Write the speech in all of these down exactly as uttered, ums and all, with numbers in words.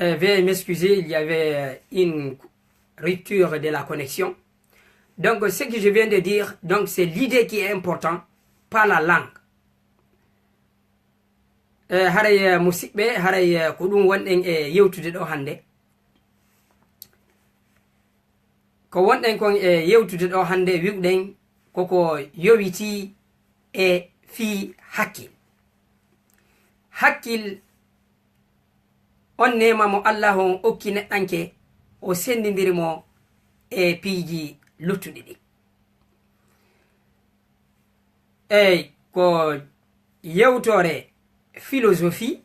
Euh, veuillez m'excuser, il y avait, euh, une rupture de la connexion. Donc, ce que je viens de dire, donc, c'est l'idée qui est importante, pas la langue. Eh, haray, eh, musidɓe, haray, eh, ko ɗum wonɗen e yewtude ɗo hannde. Ko wonɗen kon e yewtude ɗo hannde, wi'uɗen koko yowitii e fii hakkil. Hakkil, on neema mo Allaahu on okki neɗɗanke, o senndindiri mo e piiji luttuɗi ɗin. Eey, ko yewtoore filosofi,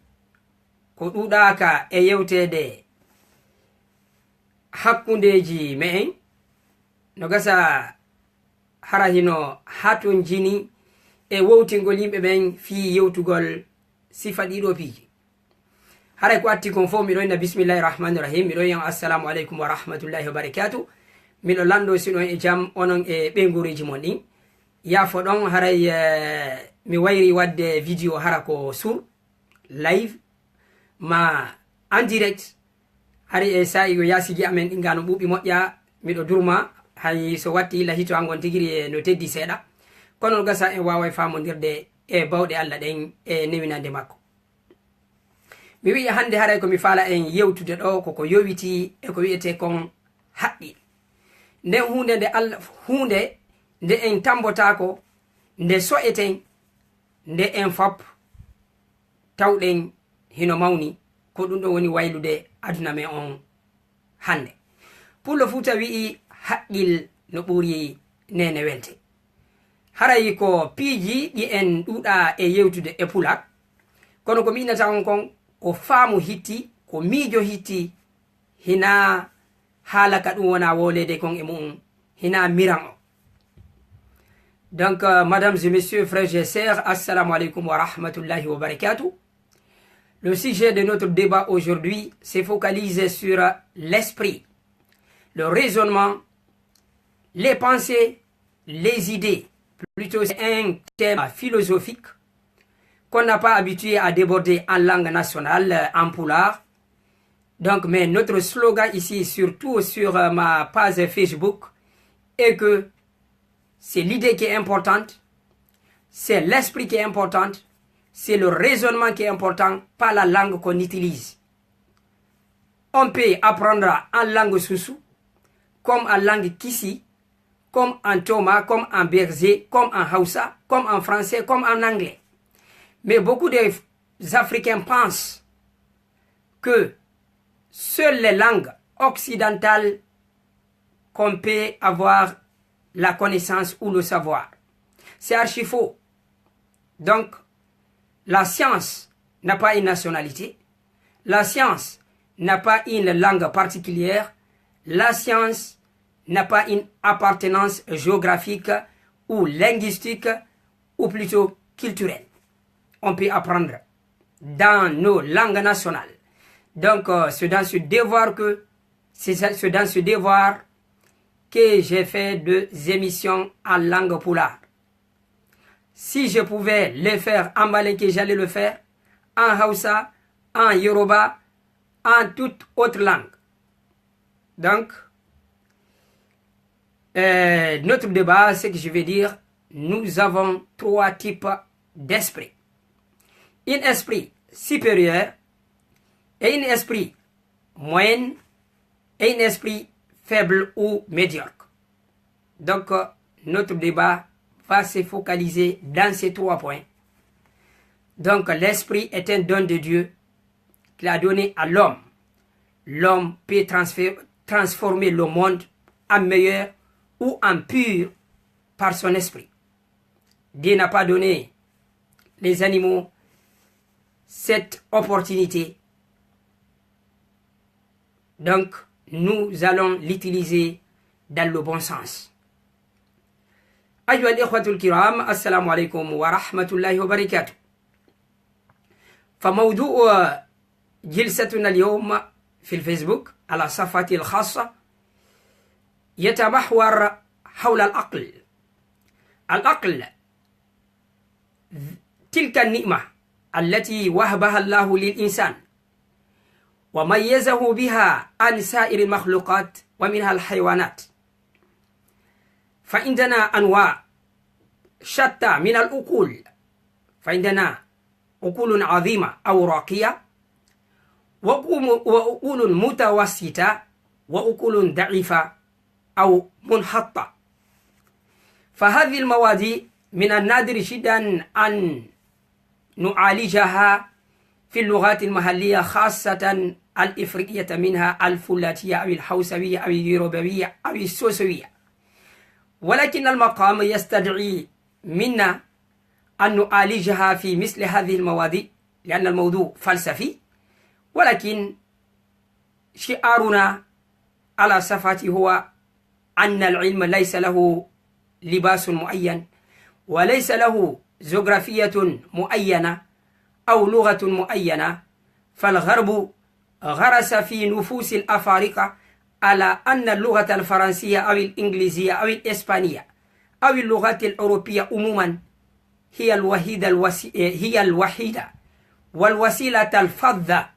ko ɗuuɗaaka e yewteede hakkundeeji me'en, no gasa hara hino hatonjini e wowtingol yimɓe ɓen fii yewtugol sifa ɗiɗo piiji. Haray ko atti kon fof, miɗo inna bismillahi rahmani rahim, miɗo wiya on assalamu aleykum wa rahmatullahi wa barakatuh. Miɗo lanndo si ɗon e jam, onon e ɓeynguureeji mon ɗin. Yaafo ɗon, haray, eh, mi wayri waɗde vidéo hara ko sur live ma en direct. Hari e saa'i go yaasiji amen ɗin gano ɓuuɓi moƴƴa, miɗo durma, hay so watti illa hito an ngon tigiri e no teddi seeɗa. Kono gasa en waaway faamondirde e bawɗe Alla ɗen e newinande makko. Mi wi'i hannde haray ko mi faala en yewtude ɗo ko ko yowitii e ko wi'etee kon haqqil. Nden huunde nde Alla, huunde nde en tambotaako, nde so'eten, nde en fop tawɗen hino mawni, ko ɗum ɗo woni waylude aduna men on hannde. Pullo Fuuta wi'i haqqil no ɓuri neene welte. Haray ko piiji ɗi en ɗuuɗa e yewtude e Pulaar, kono ko mi innata on kon, ko faamu hitti, ko miijo hitti, hinaa haala ka ɗum wona wooleede kon e mu'un, hinaa miran o. Donc, euh, mesdames et messieurs, frères et sœurs, assalamu alaikum wa rahmatullahi wa barakatuh. Le sujet de notre débat aujourd'hui se focalise sur l'esprit, le raisonnement, les pensées, les idées. Plutôt, c'est un thème philosophique qu'on n'a pas habitué à déborder en langue nationale, euh, en pulaar. Donc, mais notre slogan ici, surtout sur, euh, ma page Facebook, est que c'est l'idée qui est importante, c'est l'esprit qui est important, c'est le raisonnement qui est important, pas la langue qu'on utilise. On peut apprendre en langue sousou, comme en langue kissi, comme en toma, comme en berger, comme en hausa, comme en français, comme en anglais. Mais beaucoup des Africains pensent que seules les langues occidentales qu'on peut avoir la connaissance ou le savoir. C'est archi faux. Donc, la science n'a pas une nationalité. La science n'a pas une langue particulière. La science n'a pas une appartenance géographique ou linguistique, ou plutôt culturelle. On peut apprendre dans nos langues nationales. Donc, euh, c'est dans ce devoir que, c'est, c'est dans ce devoir que j'ai fait deux émissions en langue pulaar. Si je pouvais le faire en malinké, j'allais le faire en hausa, en yoruba, en toute autre langue. Donc, euh, notre débat, ce que je vais dire, nous avons trois types d'esprit. Un esprit supérieur et un esprit moyen et un esprit faible ou médiocre. Donc, euh, notre débat va se focaliser dans ces trois points. Donc, l'esprit est un don de Dieu qu'il a donné à l'homme. L'homme peut transfé-, transformer le monde en meilleur ou en pire par son esprit. Dieu n'a pas donné les animaux cette opportunité. Donc, nous allons l'utiliser dans le bon sens. أيها الإخوة الكرام، السلام عليكم ورحمة الله وبركاته. فموضوع جلستنا اليوم في الفيسبوك على صفحتي الخاصة يتمحور حول العقل. العقل، تلك النعمة التي وهبها الله للإنسان، وميزه بها عن سائر المخلوقات ومنها الحيوانات. فعندنا أنواع شتى من العقول، فعندنا عقول عظيمة أو راقية، وقوم-، وعقول متوسطة، وعقول ضعيفة أو منحطة. فهذه المواضيع من النادر جدًا أن نعالجها في اللغات المحلية، خاصة الإفريقية، منها الفلاتية أو الحوسوية أو اليوروبوية أو السوسوية. ولكن المقام يستدعي منا أن نعالجها في مثل هذه المواضيع، لأن الموضوع فلسفي، ولكن شعارنا على صفحتي هو أن العلم ليس له لباس معين، وليس له جغرافية معينة أو لغة معينة، فالغرب غرس في نفوس الأفارقة على أن اللغة الفرنسية أو الإنجليزية أو الإسبانية أو اللغات الأوروبية عمومًا هي الوحيدة الوسي-، هي الوحيدة والوسيلة الفذة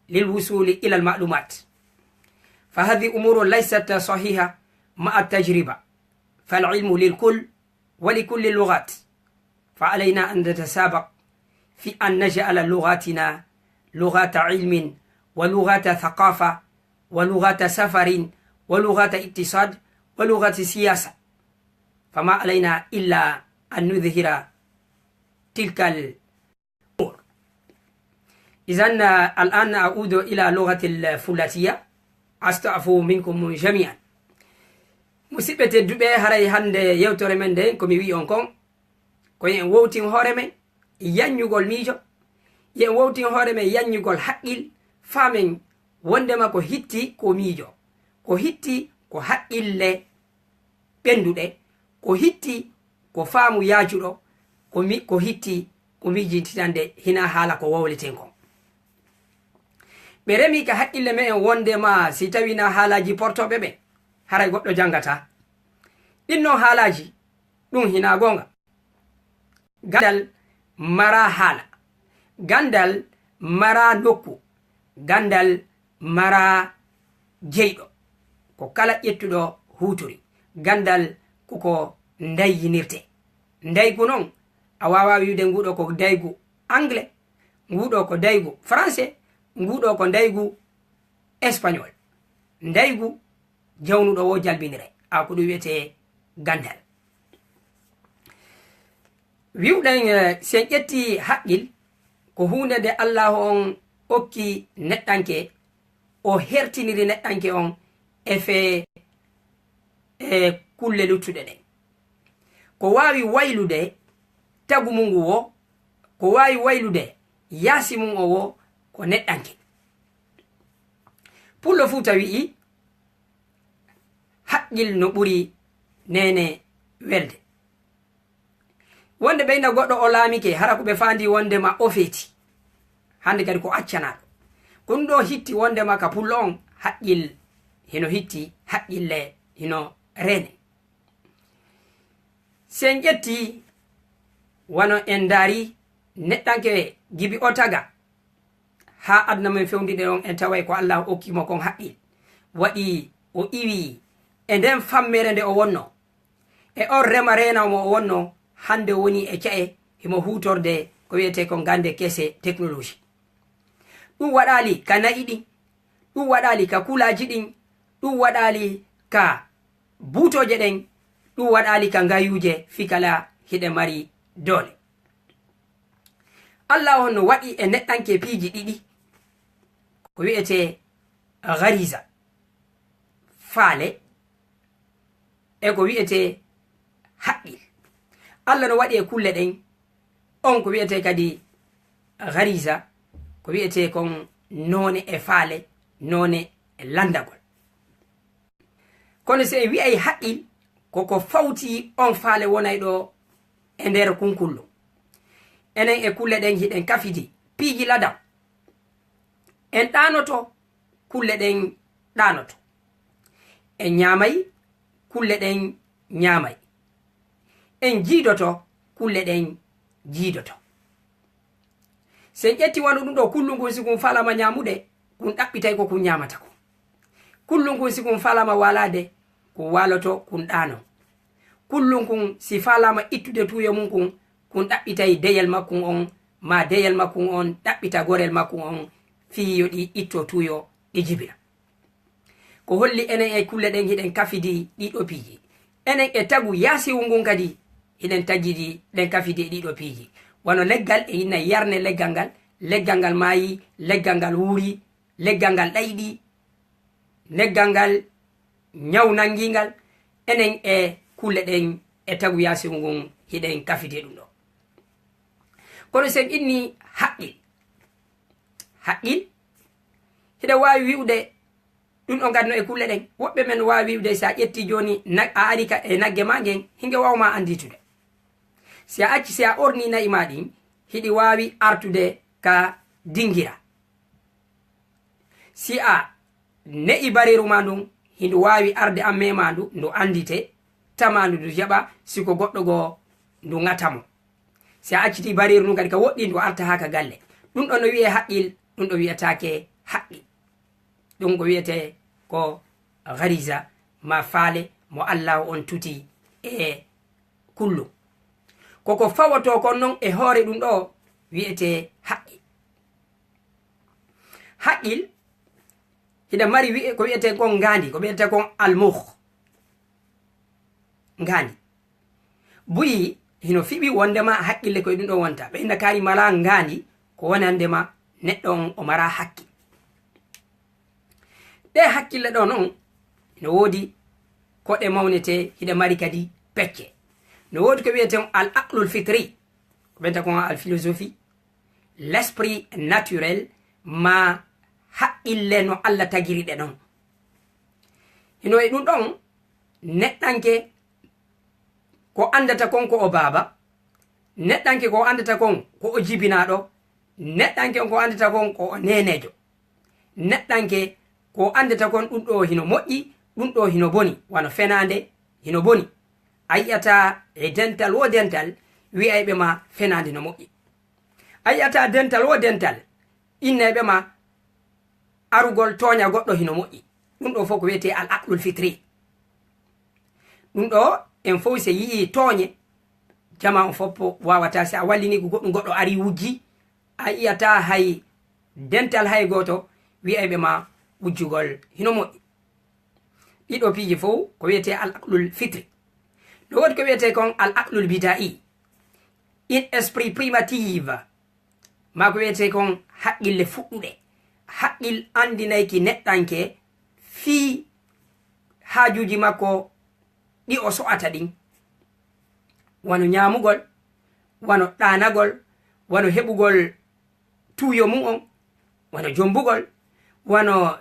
للوصول إلى المعلومات. فهذه أمور ليست صحيحة مع التجربة، فالعلم للكل ولكل اللغات، فعلينا أن نتسابق في أن نجعل لغاتنا لغات علم، ولغات ثقافة، ولغات سفر، ولغات اقتصاد، ولغات سياسة. فما علينا إلا أن نظهر تلك الأمور. إذن، آه، الآن أعود إلى لغة الفلاتية. أستعفو منكم جميعا. Musidɓe tedduɓe, haray hannde yewtere men nden, ko mi wi'i on kon, ko yo en wowtin hoore men yanñugol miijo, yo en wowtin hoore men yanñugol haqqil, faamen wondema ko hitti ko miijo, ko hitti ko haqqille ɓennduɗe, ko hitti ko faamu yaajuɗo, ko mi-, ko hitti ko miijintinande, hinaa haala ko wowleten kon. Ɓe remi ka haqqille me'en wondema si tawii na haalaaji portooɓe ɓen, haray goɗɗo janngataa. Ɗin non haalaaji, ɗun hinaa goonga. Ganndal maraa haala. Ganndal maraa nokku. Ganndal maraa jeyɗo. Ko kala ƴettuɗo huutori. Ganndal ko ko ndayyinirtee. Ndaygu non, a waawaa wi'ude nguuɗoo ko ndaygu anglais, nguuɗoo ko ndaygu français, nguuɗoo ko ndaygu espagnol. Ndaygu jawnuɗo woo jalbinire, a ko ɗum wi'etee ganndal. Wi'uɗen, eh, si en ƴetti haqqil, ko huunde nde Allaahu on okki neɗɗanke, o hertiniri neɗɗanke on e fee, e kulle luttuɗe ɗen. Ko waawi waylude tagu mun ngu woo, ko waawi waylude yaasi mun o woo, ko neɗɗanke. Pullo Fuuta wi'i, haqqil no ɓuri neene welde. Wonde ɓeyda goɗɗo o laamike, hara ko ɓe faandi wondema o feeti. Hannde kadi ko accanaaɗo. Ko ɗum ɗoo hitti wondema ka pullo on, haqqil hino hitti, haqqille hino reene. Si en ƴetti, wano en ndaari neɗɗanke Gibi Otaga, haa aduna men fewndinde ɗon, en taway ko Allaahu okki mo kon haqqil. Waɗi o iwi e nden fammere nde o wonnoo, e on rema reenaw mo o wonnoo, hannde o woni e ca'e himo huutorde ko wi'etee kon gannde kese, technologie. Ɗum waɗaali ka na'i ɗin, ɗum waɗaali ka kulaaji ɗin, ɗum waɗaali ka buutooje ɗen, ɗum waɗaali ka ngayuuje, fii kala hiɗe mari doole. Allaahu on no waɗi e neɗɗanke piiji ɗiɗi, ko wi'etee gariza, faale, e ko wi'etee haqqil. Alla no waɗi e kulle ɗen, on ko wi'etee kadi gariza, ko wi'etee kon noone e faale, noone e lanndagol. Kono si en wi'ay haqqil, ko ko fawti on faale wonayɗo e nder kunkullo. Enen e kulle ɗen hiɗen kafidi piiji ladam. En ɗaanoto, kulle ɗen ɗaanoto. En ñaamay, kulle ɗen ñaamay. En jiidoto, kulle ɗen jiidoto. Si en ƴetti wano ɗum ɗoo kullu ngun, si ngun faalama ñaamude, kun ɗaɓɓitay ko kun ñaamata kun. Kullun kun si kun faalama waalaade, kun waaloto kun ɗaano. Kullun kun si faalama ittude tuuyo mun kun, kun ɗaɓɓitay deyel makkun on, maa deyel makkun on ɗaɓɓita gorel makkun on, fii yo ɗi itto tuuyo ɗi jibina. Ko holli enen e kulle ɗen hiɗen kafidi ɗii ɗoo piiji. Enen e tagu yaasiwu ngun kadi hiɗen tagidi ɗen kafidi e ɗii ɗoo piiji. Wano leggal e inna yarne leggal ngal, leggal ngal maayi, leggal ngal wuuri, leggal ngal ɗayɗi, leggal ngal ñaw nangi ngal. Enen e kulle ɗen e tagu yaasiwu ngun hiɗen kafidi e ɗum ɗoo. Kono sen inni haqqil, haqqil, hiɗa waawi wi'ude ɗum ɗon kadi no e kulle ɗen. Woɓɓe men waawi wi'ude si a ƴetti jooni na-, a ari ka e nagge maa ngen, hinge waaw maa annditude. Si a acci, si a orni na'i maa ɗin, hiɗi waawi artude ka dingira. Si a ne'i bareeru maa ndun, hindu waawi arde an meemaa ndu, ndu anndite, tamaa ndu, ndu jaɓa, si ko goɗɗo goo ndu ŋata mo. Si a acciti bareeru ndun kadi ka woɗɗi, ndu arta haa ka galle. Ɗum ɗon no wi'ee haqqil, ɗum ɗo wi'etaake haqqil. Ɗum ko wi'etee ko gariza, maa faale mo Allaahu on tuti e kullu. Ko ko fawotoo kon non e hoore ɗum ɗoo wi'etee haqqil. Haqqil, hiɗa mari wi'e-, ko wi'etee kon ngaandi, ko wi'etee kon almukh. Ngaandi. Buy hino fiɓi wondema haqqille ko e ɗum ɗon wonta. Ɓe inna kaari malaa ngaandi, ko wonandema neɗɗo on o maraa haqqil. Ɗee haqqille ɗoo non, no woodi ko ɗe mawnetee, hiɗe mari kadi pecce. No woodi ko wi'etee on al aqlul fitri, ko ɓenta kon al philosophie, l'esprit naturel, maa haqqille no Alla tagiri ɗe ɗon. Hino e ɗum ɗon, neɗɗanke ko anndata kon ko o baaba, neɗɗanke ko anndata kon ko o jibinaaɗo, neɗɗanke ko anndata kon ko o neeneejo. Neɗɗanke ko anndata kon ɗum ɗoo hino moƴƴi, ɗum ɗoo hino boni, wano fenaande hino boni. A yi'ataa e dental woo dental wi'ayɓe ma fenaande no moƴƴi. A yi'ataa dental woo dental innayɓe ma arugol tooña goɗɗo hino moƴƴi. Ɗum ɗoo fof ko wi'etee al aqlul fitri. Ɗum ɗoo en fof si yi'ii tooñe, jamaa on fof waawataa, si a wallinii ko goɗɗum, goɗɗo arii wujji, a yi'ataa hay dental hay gooto wi'ayɓe ma wujjugol hino moƴƴi. Ɗii ɗoo piiji fof ko wi'etee al aqlul fitri. No woodi ko wi'etee kon al aqlul bida'i, une esprit primitive, maa ko wi'etee kon haqqille fuɗɗuɗe. Haqqil anndinayki neɗɗanke fii haajuuji makko ɗi o so'ata ɗin, wano ñaamugol, wano ɗaanagol, wano heɓugol tuuyo mum on, wano jombugol, wano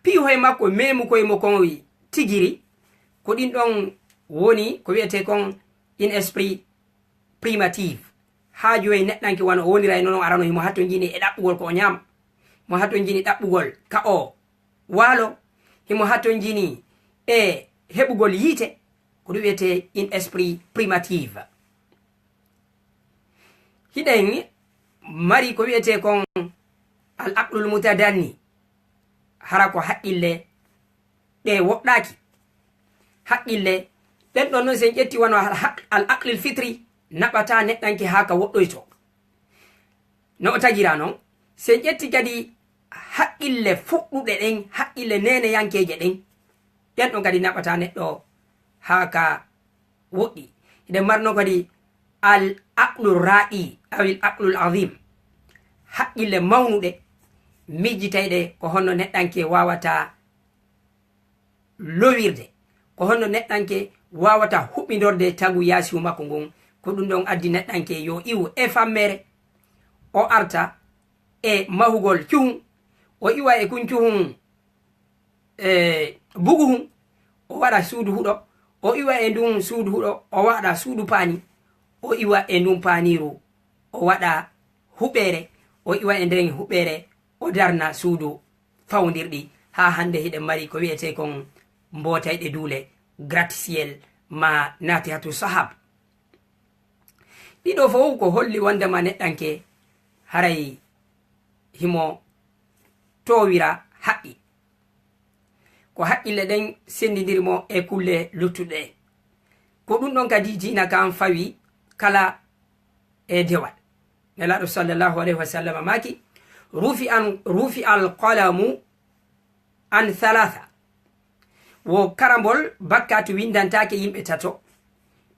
piihoye makko meemukoye mo kon tigiri. Ko ɗin ɗon woni ko wi'etee kon une esprit primitive. Haajuwey neɗɗanke wano o wonira e non, arano himo hatonjini e ɗaɓɓugol ko o ñaama, himo hatonjini ɗaɓɓugol ka o waalo, himo hatonjini e heɓugol yiite, ko ɗum wi'etee une esprit primitive. Hiɗen mari ko wi'etee kon al aqlul mutadanni, hara ko haqqille ɗe woɗɗaaki. Haqqille ɗen ɗon non, si en ƴetti wano al haq-, al aqlil fitri, naɓataa neɗɗanke haa ka woɗɗoytoo. No o tagiraa non, si en ƴetti kadi haqqille fuɗɗuɗe ɗen, haqqille neeneyankeeje ɗen, ɗen ɗon kadi naɓataa neɗɗo haa ka woɗɗi. Hiɗen marno kadi al aqlu ra'i, awil aqlul azim, haqqille mawnuɗe, miijitayɗe ko honno neɗɗanke waawata lowirde, ko honno neɗɗanke waawata huɓindorde tagu yaasiwu makko ngun. Ko ɗum ɗon addi neɗɗanke yo iwu e fammere, o arta e mahugol cuhun, o iwa e kun cuhun e buguhun, o waɗa suudu huɗo, o iwa e ndun suudu huɗo, o waɗa suudu paani, o iwa e ndun paaniiru, o waɗa huɓeere, o iwa e nden huɓeere, o darna suudu fawndirɗi. Haa hannde hiɗen mari ko wi'etee kon mbootayɗe duule, gratte-ciel, maa naatihatu sahab. Ɗiɗo fow ko holli wondema neɗɗanke haray himo toowira haqqi. Ko haqqille ɗen senndindiri mo e kulle luttuɗe ɗen. Ko ɗum ɗon kadi diina kan fawi kala e dewal. Nelaaɗo sallallahu alayhi wa sallam maaki, "Rufi an, rufi al qalamu an thalatha." Wo karambol bakkaatu winndantaake yimɓe tato,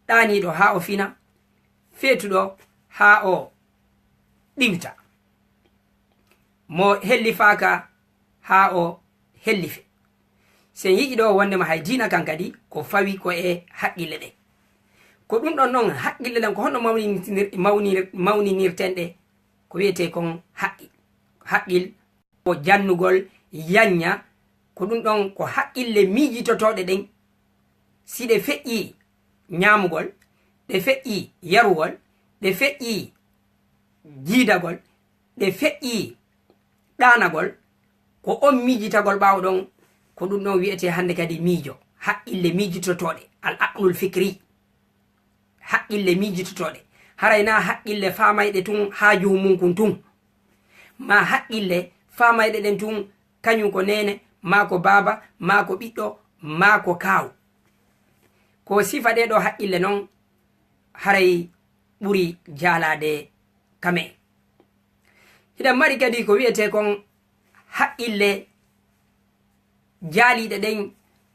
ɗaaniiɗo haa o fina, feetuɗo haa o ɗiwta, mo hellifaaka haa o hellife. Si en yi'ii ɗoo wonndema hay diina kan kadi ko fawi ko e haqqille ɗen. Ko ɗum ɗon non haqqille ɗen ko honno mawninir-, mawnir-, mawninirten ɗe? Ko wi'etee kon haqqil. Haqqil ko jannugol, yanña, ko ɗum ɗon ko haqqille miijitotooɗe ɗen. Si ɗe feƴƴii ñaamugol, ɗe feƴƴii yarugol, ɗe feƴƴii jiidagol, ɗe feƴƴii ɗaanagol, ko on miijitagol ɓaawo ɗon, ko ɗum ɗon wi'etee hannde kadi miijo, haqqille miijitotooɗe, al aqlul fikri. Haqqille miijitotooɗe, haray naa haqqille faamayɗe tun haaju mun kun tun, maa haqqille faamayɗe ɗen tun, kañum ko neene, maa ko baaba, maa ko ɓiɗɗo, maa ko kaaw. Ko sifa ɗee ɗoo haqqille non, haray ɓuri jaalaade ka me'en. Hiɗen mari kadi ko wi'etee kon haqqille jaaliiɗe ɗen,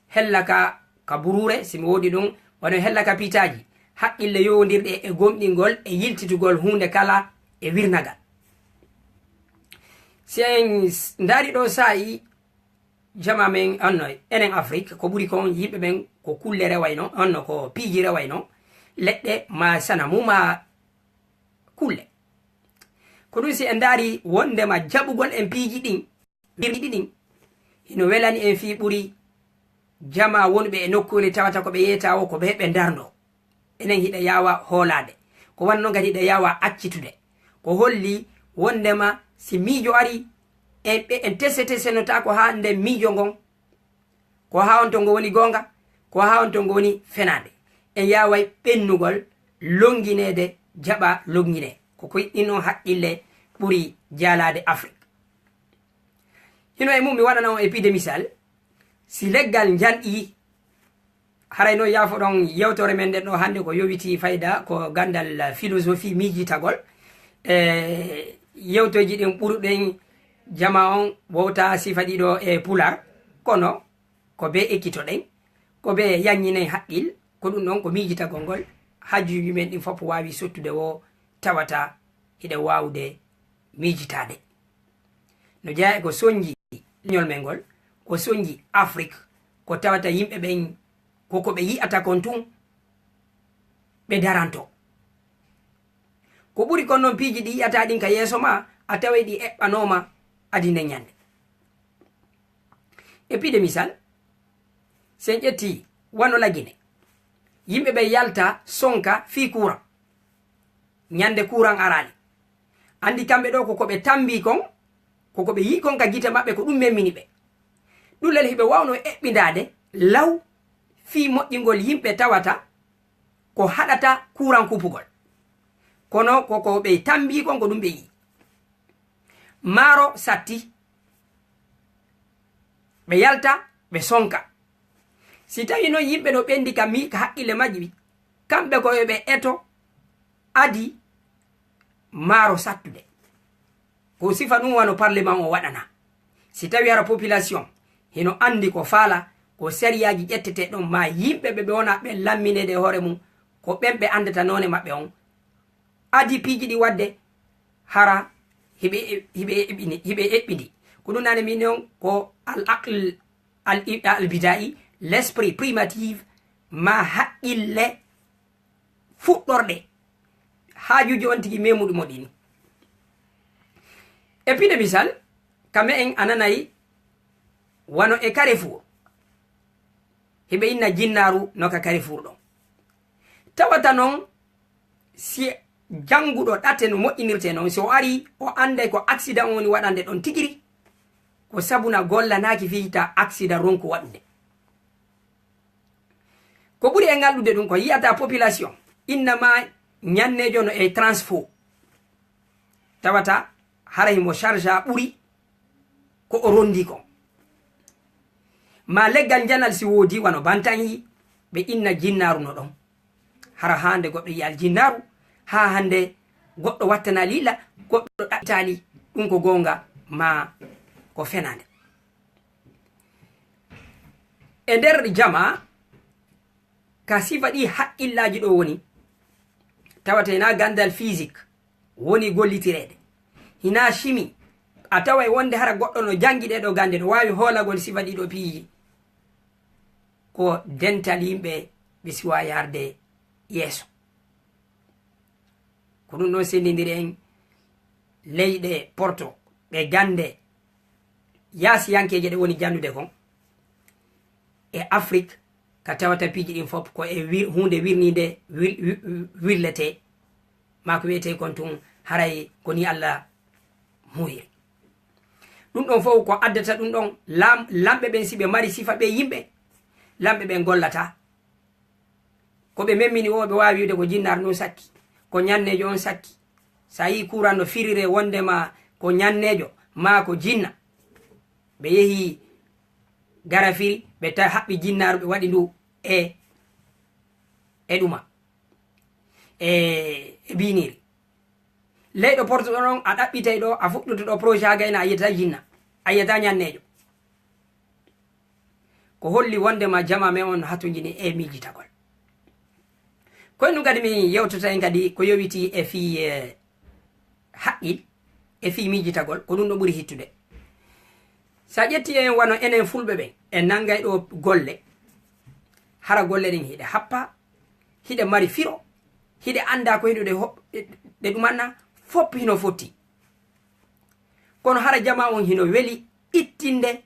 hella ka, ka buruure, si mi woodi ɗum, wano hella ka piitaaji, haqqille yowondirɗe e gomɗingol e yiltitugol huunde kala e wirnagal. Si en s-, ndaari ɗoo saa'i, jamaa men, onno, enen Afrik, ko ɓuri kon yimɓe ɓen ko kulle rewayno, onno, ko piiji rewayno, leɗɗe maa sanamu maa kulle. Ko ɗum si en ndaari wonndema jaɓugol en piiji ɗin, piiji ɗin, hino welani en fii ɓuri jamaa wonɓe e nokkuure tawata ko ɓe yeetaa woo ko ɓe, ɓe ndarndoo. Enen hiɗa yaawa hoolaade. Ko wano non kadi hiɗa yaawa accitude. Ko holli wonndema si miijo arii, en, ɓe, en tese tesenotaako haa nden miijo ngon. Ko haa on to ngo woni goonga, ko haa on to ngo woni fenaande. En yaaway ɓennugol, lonngineede, jaɓa lonnginee. Ko koy ɗin on haqqille ɓuri jaalaade Afrik. Hino e mum mi waɗana on e piide misal, si leggal njanɗii, haray non yaafoɗon yewtoore men nden ɗoo hannde ko yowitii fayda ko ganndal philosophie miijitagol. E yewtooji ɗin ɓuruɗen jamaa on wowta sifa ɗiɗo e Pulaar, kono ko bee ekkitoɗen, ko bee yanñinen haqqil, ko ɗum ɗon ko miijitagol ngol, hajjuuji men ɗin fof waawi sottude woo tawata hiɗen waawude miijitaade. No jeyaa e ko sonnji leñol men ngol, ko sonnji Afrik, ko tawata yimɓe ɓen ko ko ɓe yi'ata kon tun ɓe darantoo. Ko ɓuri kon non piiji ɗi yi'ataa ɗin ka yeeso maa, a taway ɗi eɓɓanooma adi nden ñannde. E piide misal, si en ƴettii wano Lagine, yimɓe ɓen yalta sonka fii kuuran. Ñannde kuuran araali. Anndi kamɓe ɗoo ko ko ɓe tammbii kon, ko ko ɓe yi'i kon ka gite maɓɓe, ko ɗum memmini ɓe. Ɗum lel hiɓe waawno eɓɓindaade law fii moƴƴingol yimɓe tawata ko haɗata kuuran kupugol. Kono ko ko ɓe tammbii kon, ko ɗum ɓe yi'i. Maaro satti, ɓe yalta, ɓe sonka. Si tawii non yimɓe no ɓenndi ka mi-, ka haqqille majji, kamɓe ko yo ɓe eto adi maaro sattude. Ko sifa ɗum wano parlement o waɗana. Si tawii hara population hino anndi ko faala, ko sariyaaji ƴettetee ɗon, maa yimɓe ɓe, ɓe wona ɓen lammineede e hoore mum, ko ɓen ɓe anndata noone maɓɓe on, adi piiji ɗi waɗde, hara hiɓe, hiɓe eɓɓini, hiɓe eɓɓindi. Ko ɗum nane min on ko al aql al, al bida'i, l'esprit primitif, ma haqqille fuɗɗorɗe, haajuuji on tigi memuɗi mo ɗin. E piide misal, ka me'en a nanay wano e Carrefour. Hiɓe inna jinnaaru no ka Carrefour ɗon. Tawata non si jannguɗo ɗate no moƴƴinirtee non, si o arii, o annday ko accident on woni waɗande ɗon tigiri, ko sabuna gollanaaki fii ta accident ronku waɗude. Ko ɓuri e ŋalɗude ɗum, ko yi'ata population innama ñanneejo no e transport. Tawata hara himo charge ɓuri ko o rondi kon. Ma leggal njanal si woodi, wano bantan yi, ɓe inna jinnaaru no ɗon. Hara hande goɗɗo yi'al jinnaaru, haa hande goɗɗo wattanaali yilla, goɗɗo ɗaɓɓitaali, ɗum ko goonga ma ko fenande. E nder jama, ka sifa ɗi haqqillaaji ɗo woni, tawata hina gandal physique woni gollitireede, hina chimie, a taway wonde hara goɗɗo no jangi ɗee ɗo gande, no waawi hoolagol sifa ɗi ɗo piiji. Ko dental yimɓe ɓe siwa yarde yeeso. Ko ɗum ɗon sendindiri en leyɗe Porto, ɓe gande yaasiyankeeje ɗe woni jannude kon e Afrik, ka tawata piiji ɗin fof ko e wir-, huunde wirninde wir-, wi-, wirletee, maa ko wiyetee kon tun, haray ko ni Allah muuyiri. Ɗum ɗon fof ko addata ɗum ɗon, lam-, lamɓe ɓen, si ɓe mari sifa ɓe yimɓe, lamɓe ɓen gollata. Ko ɓe memmini o, ɓe waawi wi'ude ko jinnaar nun sakki, ko ñanneejo on sakki. Sa yii kuuran no firire wondema ko ñanneejo maa ko jinna, ɓe yehi Garafiri, ɓe ta-, haɓɓi jinnaaru, ɓe waɗi ndu e, e ɗuma, e, e biiniiri. Leyɗo Porto ɗon, a ɗaɓɓitay ɗo, a fuɗɗoto ɗo projet, a gayna, a yiyata jinna, a yiyata ñanneejo. Ko holli wondema jama men on hatonjini e miijitagol. Ko ɗum kadi mi yewtata en kadi ko yowiti e fii, eh, haqqil, e fii miijitagol, ko ɗum ɗo ɓuri hittude. Sa ƴetti en wano enen fulɓe ɓen, en nangay ɗo golle, hara golle ɗen hiɗe happa, hiɗe mari firo, hiɗe anda ko hiɗuɗe ho-, ɗe ɗumanna, fof hino fotti. Kono hara jama on hino weli ittinde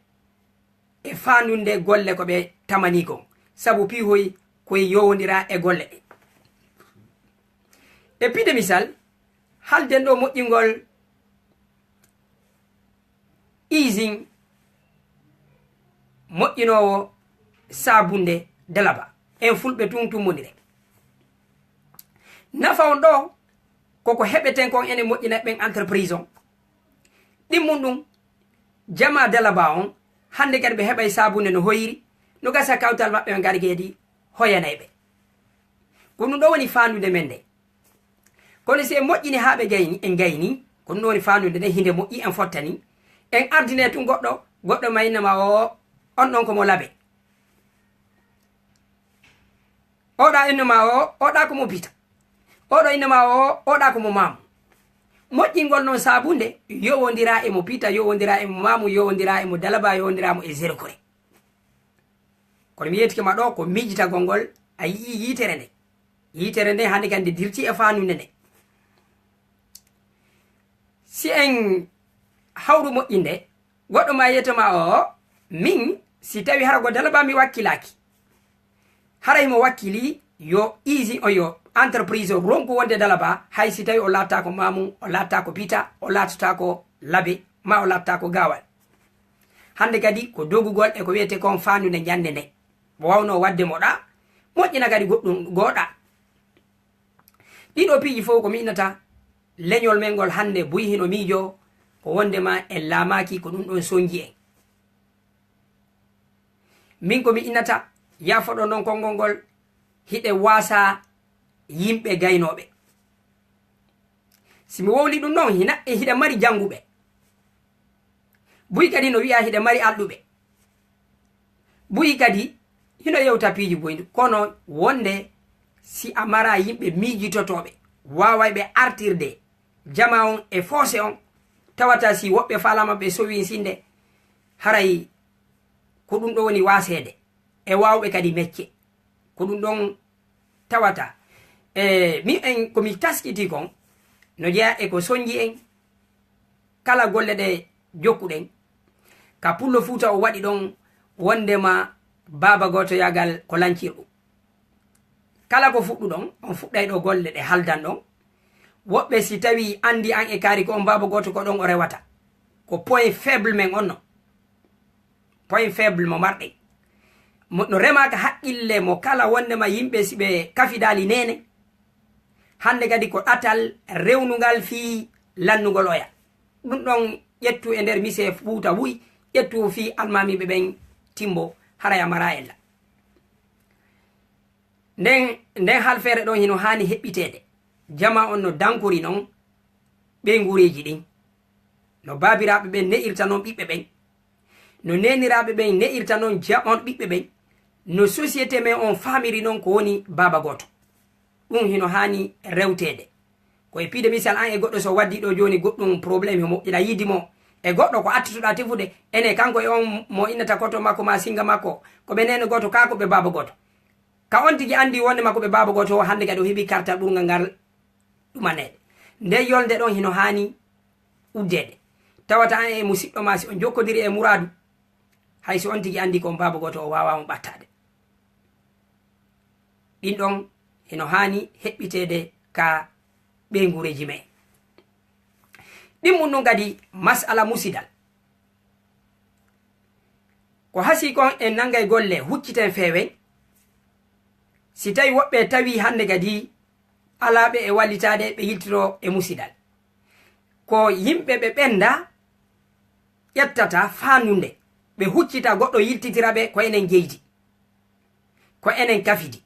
e faandunde golle ko ɓe tamani kon, sabu piihoy koye yowondira e golle ɗe. E piide misal, halden ɗo moƴƴingol usine moƴƴinoowo saabunde Dalaba. En fulɓe tun tummondiren. Nafa on ɗo, koko heɓeten kon enen moƴƴina ɓen entreprise on. Ɗimmun ɗum, jama Dalaba on, hande kadi ɓe heɓay saabunde no hoyiri, no gasa kawtal maɓɓe on kadi kadi hoyanay ɓe. Ko ɗum ɗo woni faandude men nde. Kono si en moƴƴini haa ɓe gayni, en gayni, ko ɗum ɗo woni faandude nde, hinde moƴƴi, en fottani, en ardine tun goɗɗo, goɗɗo ma inna ma o, on ɗon ko mo Labe. Oɗa inna ma o, oɗa ko mo Pita. Oɗo inna ma o, oɗa ko mo Maamu. Moƴƴingol non saabunde, yowondira e mo Pita, yowondira e mo Maamu, yowondira e mo Dalaba, yowondira mo e Zerkore. Kono mi yettike ma ɗo, ko miijitagol ngol, a yi'i yitere nde. Yitere nde hande kadi nde dirti e faandude nde. Si en hawru moƴƴinde, goɗɗo ma yiyata ma o, min, si tawi hara ko Dalaba mi wakkilaaki. Hara himo wakkili yo usine on, yo entreprise on ronku wonde Dalaba, hay si tawi o laatta ko Maamu, o laatta ko Pita, o laattata ko Labe, ma o laatta ko Gaawal. Hande kadi ko dogugol e ko wiyete kon faandude ñande nde. Mo wawno wadde mo ɗa, moƴƴina kadi goɗɗum gooɗa. Ɗiɗo piiji fof ko mi innata leñol men ngol hande buy hino miijo ko wondema en laamaaki ko ɗum ɗon sonji en. Min ko mi innata, yaafoɗo non konngol ngol, hiɗe waasa yimɓe gaynooɓe. Si mi wowli ɗum ɗon, hina, e hiɗa mari jannguɓe. Buy kadi no wi'a hiɗa mari alɗuɓe. Buy kadi hino yewta piiji buy, kono wonde si a mara yimɓe miijitotooɓe, waawayɓe artirde jama on e foose on, tawata si woɓɓe faalama ɓe sowi sinde, haray ko ɗum ɗo woni waaseede, e waawɓe kadi mecce. Ko ɗum ɗon tawata. E, mi, en, ko mi taskiti kon, no jeyaa e ko sonji en, kala golle ɗe jokkuɗen. Ka Pullo Fuuta o waɗi ɗon wondema baaba gootoyaagal ko lancirɗum. Kala ko fuɗɗuɗon, on fuɗɗay ɗo golle ɗe haldan ɗon. Woɓɓe si tawi andi an e kaari ko on baaba gooto ko ɗon o rewata. Ko point faible men on non. Point faible mo marɗen. Mo, no rema ka haqqille mo kala wondema yimɓe si ɓe kafidaali neene. Hande kadi ko ɗatal rewnungal fii lannugol oya. Ɗum ɗon ƴettu e nder mise Fuuta buy, Ƴettu fii almaamiiɓe ɓen timbo, haray a maraa ella. Nden, nden halfeere ɗon hino haani heɓɓiteede. Jamaa on no dankori non ɓeynguureeji ɗin. No baabiraaɓe ɓen ne'irta non ɓiɓɓe ɓen. No neeniraaɓe ɓen ne'irta non jaɓon ɓiɓɓe ɓen. No société men on faamiri non ko woni baaba gooto. Ɗun hino haani rewteede. Ko e piide misal an e goɗɗo so waddii ɗoo jooni goɗɗun problème himo ina yiidi mo e goɗɗo ko attutuɗaa tefude, enen kanko e on mo innata koto makko maa singa makko, ko ɓe neene gooto kaa ko ɓe baaba gooto. Ka on tigi anndii wonndema ko ɓe baaba gooto, o hannde kadi o heɓii kartal ɓurngal ngal ɗumaneede. Nden yolnde ɗon hino haani uddeede. Tawata an e musiɗɗo maa si on jokkondirii e muraadu, hay so on tigi anndii ko on baaba gooto, o waawaa on ɓattaade. Ɗin ɗon hino haani heɓɓiteede ka ɓeynguureeji men. Ɗimmun ɗun kadi mas'ala musidal. Ko hasii kon en nanngay golle hucciten feewen. Si tawii woɓɓe tawii hannde kadi alaa ɓe e wallitaade ɓe yiltitoo e musidal. Ko yimɓe ɓe ɓenndaa ƴettata faandu nde, ɓe huccita goɗɗo yiltitira ɓe ko enen jeydi. Ko enen kafidi.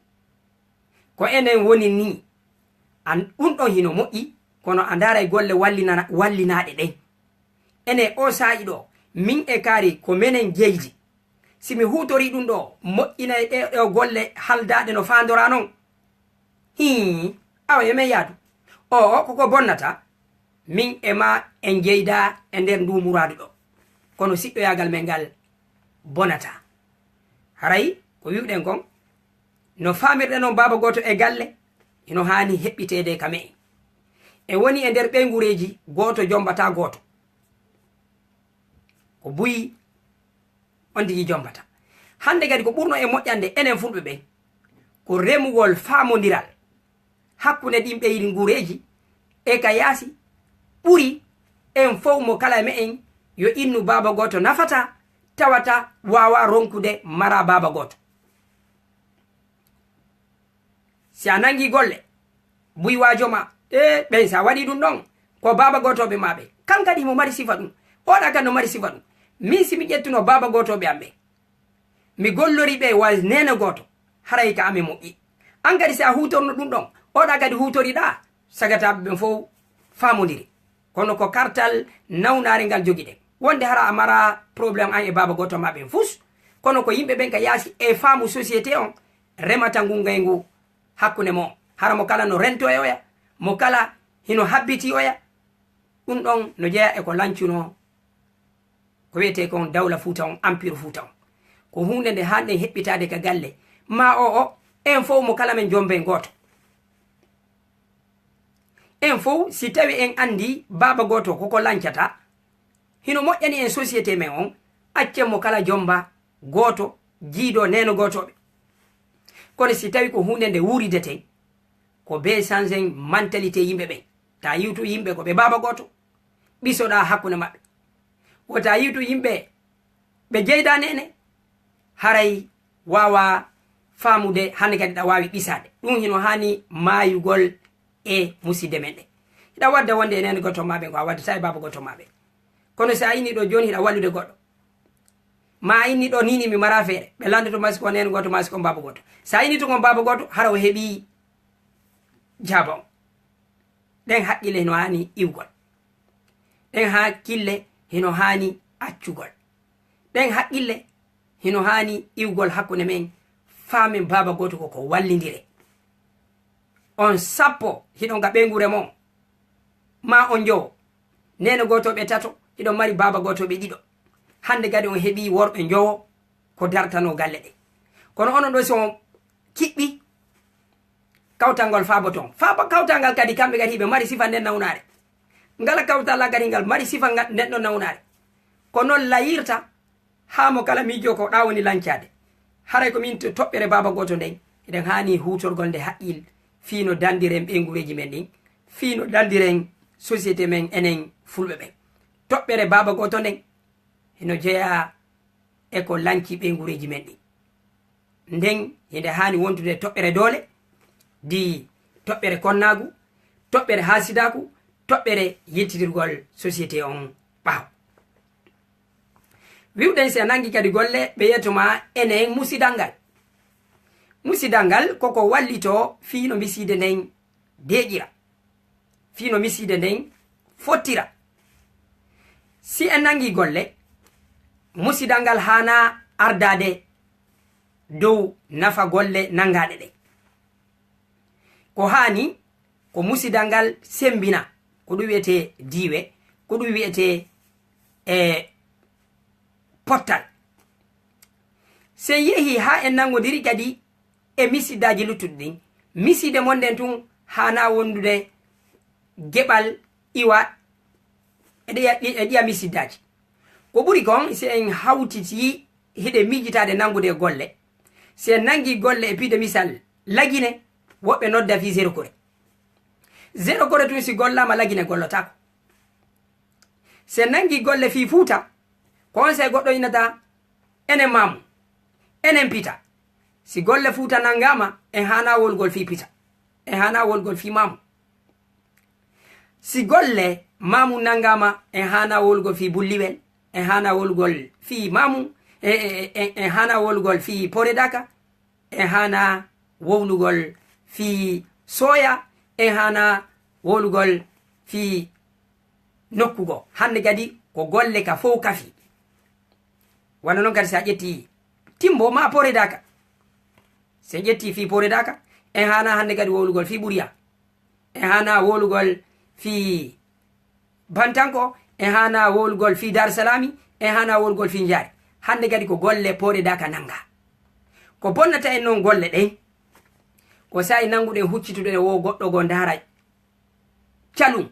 Ko enen woni nii. An, ɗun ɗon hino moƴƴi, kono a ndaaray golle wallinana-, wallinaaɗe ɗen. Enen oo saa'i ɗoo, min e kaari ko menen jeydi. Si mi huutorii ɗun ɗoo, moƴƴinay ɗee ɗoo golle haldaaɗe no faandoraa non? Hii, awa yo men yaadu. Oo, ko ko bonnata. Min e maa en jeydaa e nder nduu muraadu ɗoo. Kono siɗɗoyaagal men ngal bonataa. Haray ko wi'uɗen kon, no faamirɗen non baaba gooto e galle, hino haani heɓɓiteede ka me'en. En woni e nder ɓeynguureeji, gooto jommbataa gooto. Ko buy on tigi jommbata. Hannde kadi ko ɓurnoo e moƴƴande enen Fulɓe ɓen, ko remugol faamondiral hakkunde ɗin ɓeynguureeji e ka yaasi ɓuri en fow mo kala e me'en yo innu baaba gooto nafataa, tawata waawaa ronkude maraa baaba gooto. Si a nanngii golle, buy waajo maa, e ɓen si a waɗii ɗun ɗon, ko baaba gootooɓe maa ɓen. Kan kadi himo mari sifa ɗun. Oɗa kadi no mari sifa ɗun. Min si mi ƴettuno baaba gootooɓe am ɓen, mi gollorii ɓe wa neene gooto, haray ka amen moƴƴi. An kadi si a huutorno ɗun ɗon, oɗa kadi huutoriɗaa, sagataaɓe ɓen fow faamondiri. Kono ko kartal nawnaare ngal jogiɗen. Wonde hara a maraa problème an e baaba gooto maa ɓen fus. Kono ko yimɓe ɓen ka yaasi e faamu société on remata ngun ngayngu hakkunde mon. Hara mo kala no rentoo e oya, mo kala hino habbitii oya. Ɗun ɗon no jeyaa e ko lancunoo ko wi'etee kon dawla Fuuta on, empire Fuuta on. Ko huunde nde haanɗen heɓɓitaade ka galle. Maa o o, en fow mo kala men jommben gooto. En fow, si tawii en anndii baaba gooto ko ko lancata, hino moƴƴani en société men on, accen mo kala jommba gooto, jiidoo neene gootooɓe. Kono si tawii ko huunde nde wuurideten, ko bee sangen mentalité yimɓe ɓen. Taa yi'utu yimɓe ko ɓe baaba gooto, ɓisoɗaa hakkunde maɓɓe. Wota yi'utu yimɓe ɓe jeydaa neene, haray waawaa faamude, hannde kadi ɗa waawi ɓisaade. Ɗun hino haani maayugol e musidde men ɗen. Hiɗa wadda wonde e neene gooto maa ɓen, ko a waddataa e baaba gooto maa ɓen. Kono si a innii ɗoo jooni hiɗa wallude goɗɗo, maa a innii ɗoo nii nii mi maraa feere, ɓe lanndoto maa si ko neene gooto maa si ko baaba gooto. Si a innii tun on baaba gooto, hara o heɓii jaaba on. Ɗen haqqille hino haani iwgol. Ɗen haqqille hino haani accugol. Ɗen haqqille hino haani iwgol hakkunde men, faamen baaba gooto ko ko wallindire. On sappo hiɗon ka ɓeynguure mon, maa on njowo. Neene gootooɓe tato, hiɗon mari baaba gootooɓe ɗiɗo. Hannde kadi on heɓii worɓe njowo ko dartanoo galle ɗen. Kono onon ɗoo si on kiɓɓi, kawtal ngol faaboton. Faabo kawtal ngal kadi, kamɓe kadi hiɓe mari sifa nden nawnaare. Ngala kawtal kadi ngal mari sifa nga-, nden ɗon nawnaare. Ko non layirta haa mo kala miijoo ko ɗaa woni lancaade. Haray ko min to toɓɓere baaba gooto nden, eɗen haani huutorgol nde haqqil fii no danndiren ɓeynguureeji men ɗin, fii no danndiren société men enen Fulɓe ɓen. Toɓɓere baaba gooto nden hino jeyaa e ko lanci ɓeynguureeji men ɗin. Nden hinde haani wondude toɓɓere doole, di toɓɓere konnaagu, toɓɓere haasidaaku, toɓɓere yiltidirgol société on ɓaawo. Wi'uɗen si a nanngi kadi golle, ɓe yeeto ma enen musidal ngal. Musidal ngal koko wallitoo fii no misiide nden deeƴira, fii no misiide nden fottira. Si en nanngi golle, musidal ngal haanaa ardaade dow nafa golle nanngaaɗe ɗen. Ko haani ko musidal ngal semmbina, ko ɗum wi'etee diiwe, ko ɗum wi'etee e pottal. Si en yehii haa en nanngodiri kadi e misiddaaji luttuɗi ɗin, misiide mon nden tun haanaa wondude geɓal iwa e ɗiya, e ɗiya misiddaaji. Ko ɓuri kon, si en hawtitii hiɗe miijitaade nanngude golle, si en nanngi golle e piide misal Lagine, woɓɓe nodda fii zero kore. Zero kore tun si gollaama Lagine gollotaako. Si en nanngi golle fii Fuuta, ko on sey goɗɗo innata, "Enen Maamu, enen Pita." Si golle Fuuta nanngaama, en haanaa wolugol fii Pita, en haanaa wolugol fii Maamu. Si golle Maamu nanngaama, en haanaa wolugol fii Bulliwel, en haanaa wolugol fii Maamu, e, e, e, en haanaa wolugol fii Poredaka, en haanaa wolugol fii Sooya, en haanaa wolugol fii nokku goo. Hannde kadi ko golle ka fow kafi. Wano non kadi si a ƴettii Timbo maa Poredaka. Si en ƴettii fii Poredaka, en haanaa hannde kadi wolugol fii Ɓuriya. En haanaa wolugol fii Bantanko, en haanaa wolugol fii Daaru Salaami, en haanaa wolugol fii Njaari. Hannde kadi ko golle Poredaka nanngaa. Ko bonnata en non golle ɗen, ko saa'i nannguɗen huccituɗen woo goɗɗo goo ndaara calun.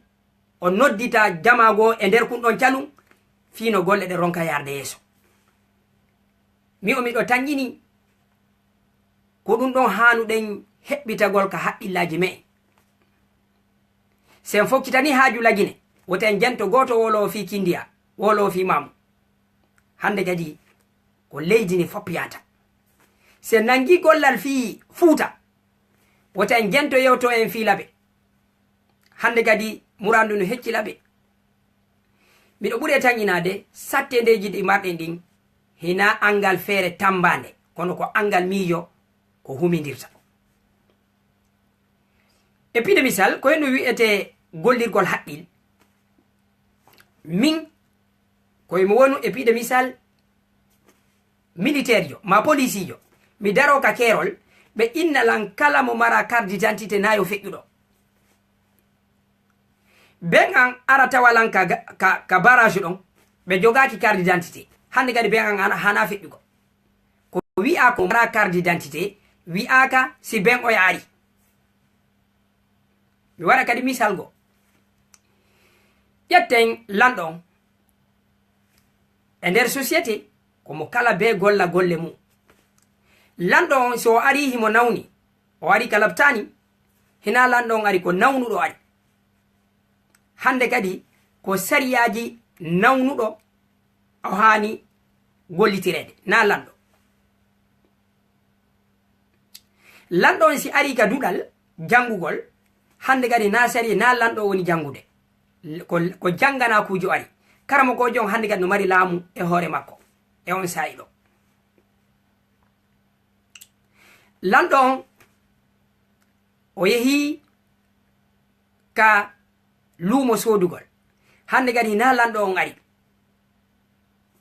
O noddita jamaa goo e nder kun ɗon calun, fii no golle ɗen ronka yaarde yeeso. Mi o miɗo tanƴini, ko ɗun ɗon haanuɗen heɓɓitagol ka haqqillaaji me'en. Si en fokkitanii haaju Lagine, wota en janto gooto wowlowo fii Kindiya, wowlowo fii Maamu. Hannde kadi ko leydi ndin fow yahata. Si en nanngii gollal fii Fuuta, wota en janto yewto en fii Labe. Hannde kadi muraadu no hecci Labe. Miɗo ɓuri e tanƴinaade satteendeeji ɗi marɗen ɗin, hinaa anngal feere tammbaande, kono ko anngal miijo ko humindirta. E piide misal, ko henɗun wi'etee gollirgol haqqil. Min, ko e mi wonu e piide misal, militeerjo maa polisiijo, mi daroo ka keerol, ɓe inna lan kala mo maraa carte d'identité naa yo feƴƴu ɗoo. Ben an ara tawa lan ka, ka, ka barrage ɗon, ɓe jogaaki carte d'identité. Hannde kadi ben an ana, hanaa feƴƴugol. Ko wi'aa ko maraa carte d'identité, wi'aaka si ben oya ari. Mi waɗa kadi misal goo. Ƴetten lanɗo on. E nder société, ko mo kala bee golla golle mun. Lanɗo on, si o arii himo nawni, o arii ka labtaani, hinaa lanɗo on ari, ko nawnuɗo ari. Hannde kadi, ko sariyaaji nawnuɗo o haani gollitireede, naa lanɗo. Lanɗo on si arii ka duɗal janngugol, hannde kadi naa sariya, naa lanɗo woni janngude. Ko, ko jannganaakuujo ari. Karamokoojo on hannde kadi no mari laamu e hoore makko e on saa'i ɗoo. Lanɗo on, o yehii ka luumo soodugol. Hannde kadi hinaa lanɗo on ari.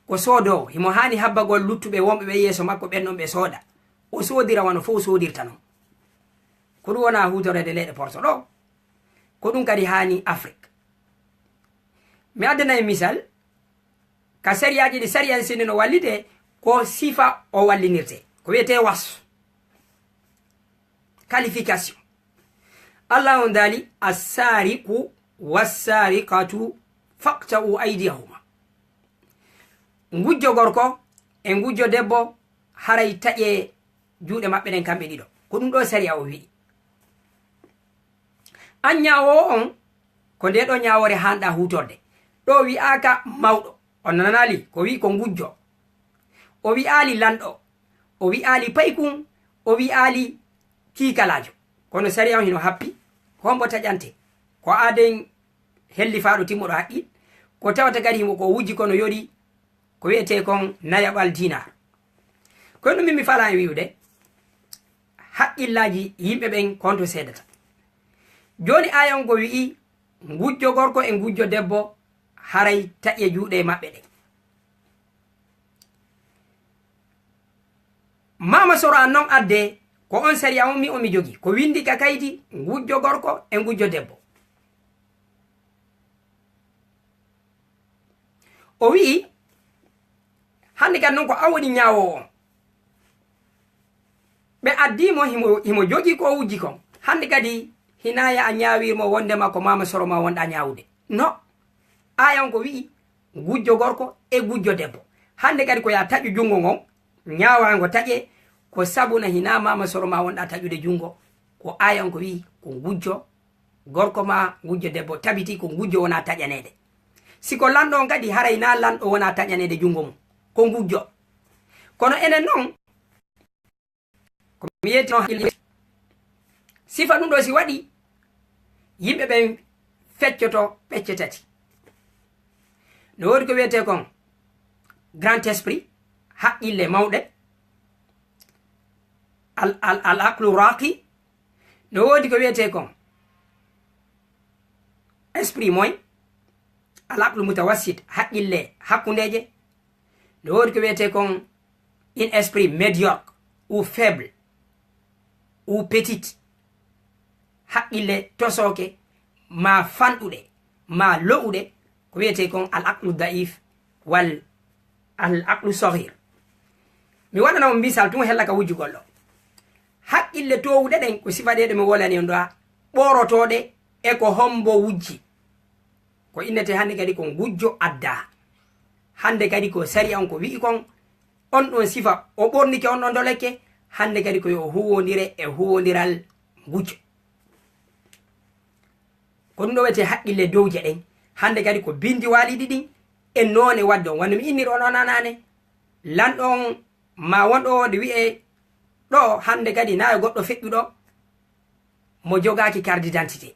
Ko soodoowo, himo haani habbagol luttuɓe wonɓe ɓe yeeso makko ɓen ɗon ɓe sooda. O soodira wano fow soodirta non. Ko ɗun wonaa huutoreede leyɗe Porto ɗoo. Ko ɗun kadi haani Afrik. Mi addana en misal, ka sariyaaji ɗi sariya sini no wallitee, ko sifa o wallinirtee. Ko wi'etee wasf. Qualification. Allah on daali, "As-saariqu was-saariqatu faqta'u aydiyahuma." Ngujjo gorko e ngujjo debbo, haray taƴee juuɗe maɓɓe ɗen kamɓe ɗiɗo. Ko ɗun ɗoo sariya o wi'i. An ñaawoowo on, ko ndee ɗoo ñaawoore haanɗaa huutorde. Ɗoo wi'aaka mawɗo. On nanaali ko wi'i ko ngujjo. O wi'aali lanɗo. O wi'aali paykun. O wi'aali kiikalaajo. Kono sariya on hino happi. Hombo taƴante? Ko aaden hellifaaɗo timmuɗo haqqil. Ko tawata kadi himo ko wujji kono yoɗi ko wiyetee kon nayaɓal dinar. Ko ɗum min mi faalaa e wi'ude, haqqillaaji yimɓe ɓen ko honto seedata. Jooni aaya on ko wi'i, ngujjo gorko e ngujjo debbo haray taƴe juuɗe maɓɓe ɗen. Maama Soro an non addee, ko on sariya on mi, on mi jogii. Ko winndi ka kaydi, ngujjo gorko e ngujjo debbo. O wi'i, hannde kadi non ko an woni ñaawoowo on. Ɓe addii mo, himo, himo jogii ko o wujji kon. Hannde kadi hinaa yo a ñaawir mo wonndema ko Maama Soro maa wonɗaa ñaawude. No. Aaya on ko wi'i, ngujjo gorko e ngujjo debbo. Hannde kadi ko yo a taƴu junngo ngon, ñaawaa ngo taƴee, ko sabuna hinaa Maama Soro maa wonɗaa taƴude junngo. Ko aaya on ko wi'i, ko ngujjo gorko maa ngujjo debbo, tabitii ko ngujjo wonaa taƴaneede. Si ko lanɗo on kadi, haray naa lanɗo wonaa taƴaneede junngo mum, ko ngujjo. Kono enen non, ko mi yeetino hakkille, sifa ɗum ɗoo si waɗii, yimɓe ɓen feccoto pecce tati. No woodi ko wiyetee kon grand esprit, haqqille mawɗe, al, al, al aqlu raqi. No woodi ko wiyetee kon esprit moyen, al aqlu mutawassit, haqqille hakkundeeje. No woodi ko wiyetee kon in esprit médiocre ou faible ou petit, haqqille tosooke, maa fanɗuɗe, maa lo'uɗe, ko wiyetee kon al aqlu daif wal al aqlu saghir. Mi waɗana on misal tun hella ka wujjugol ɗoo. Haqqille toowuɗe ɗen ko sifa ɗee ɗo mi wolani on ɗoo, ɓorotooɗe e ko hombo wujji. Ko innetee hannde kadi ko ngujjo addaa. Hannde kadi ko sariya on ko wi'i kon, on ɗon sifa o ɓornike, on ɗon dolekke, hannde kadi ko yo o huwondire e huwondiral ngujjo. Ko ɗum ɗoo wiyetee haqqille dowje ɗen. Hannde kadi ko binndi waaliiɗi ɗin e noone wadde on. Wano mi inniri on on anaane, lanɗo on maa wonɗo o ɗo wi'ee ɗoo, hannde kadi naa e goɗɗo feƴƴuɗo mo jogaaki carte d'identité.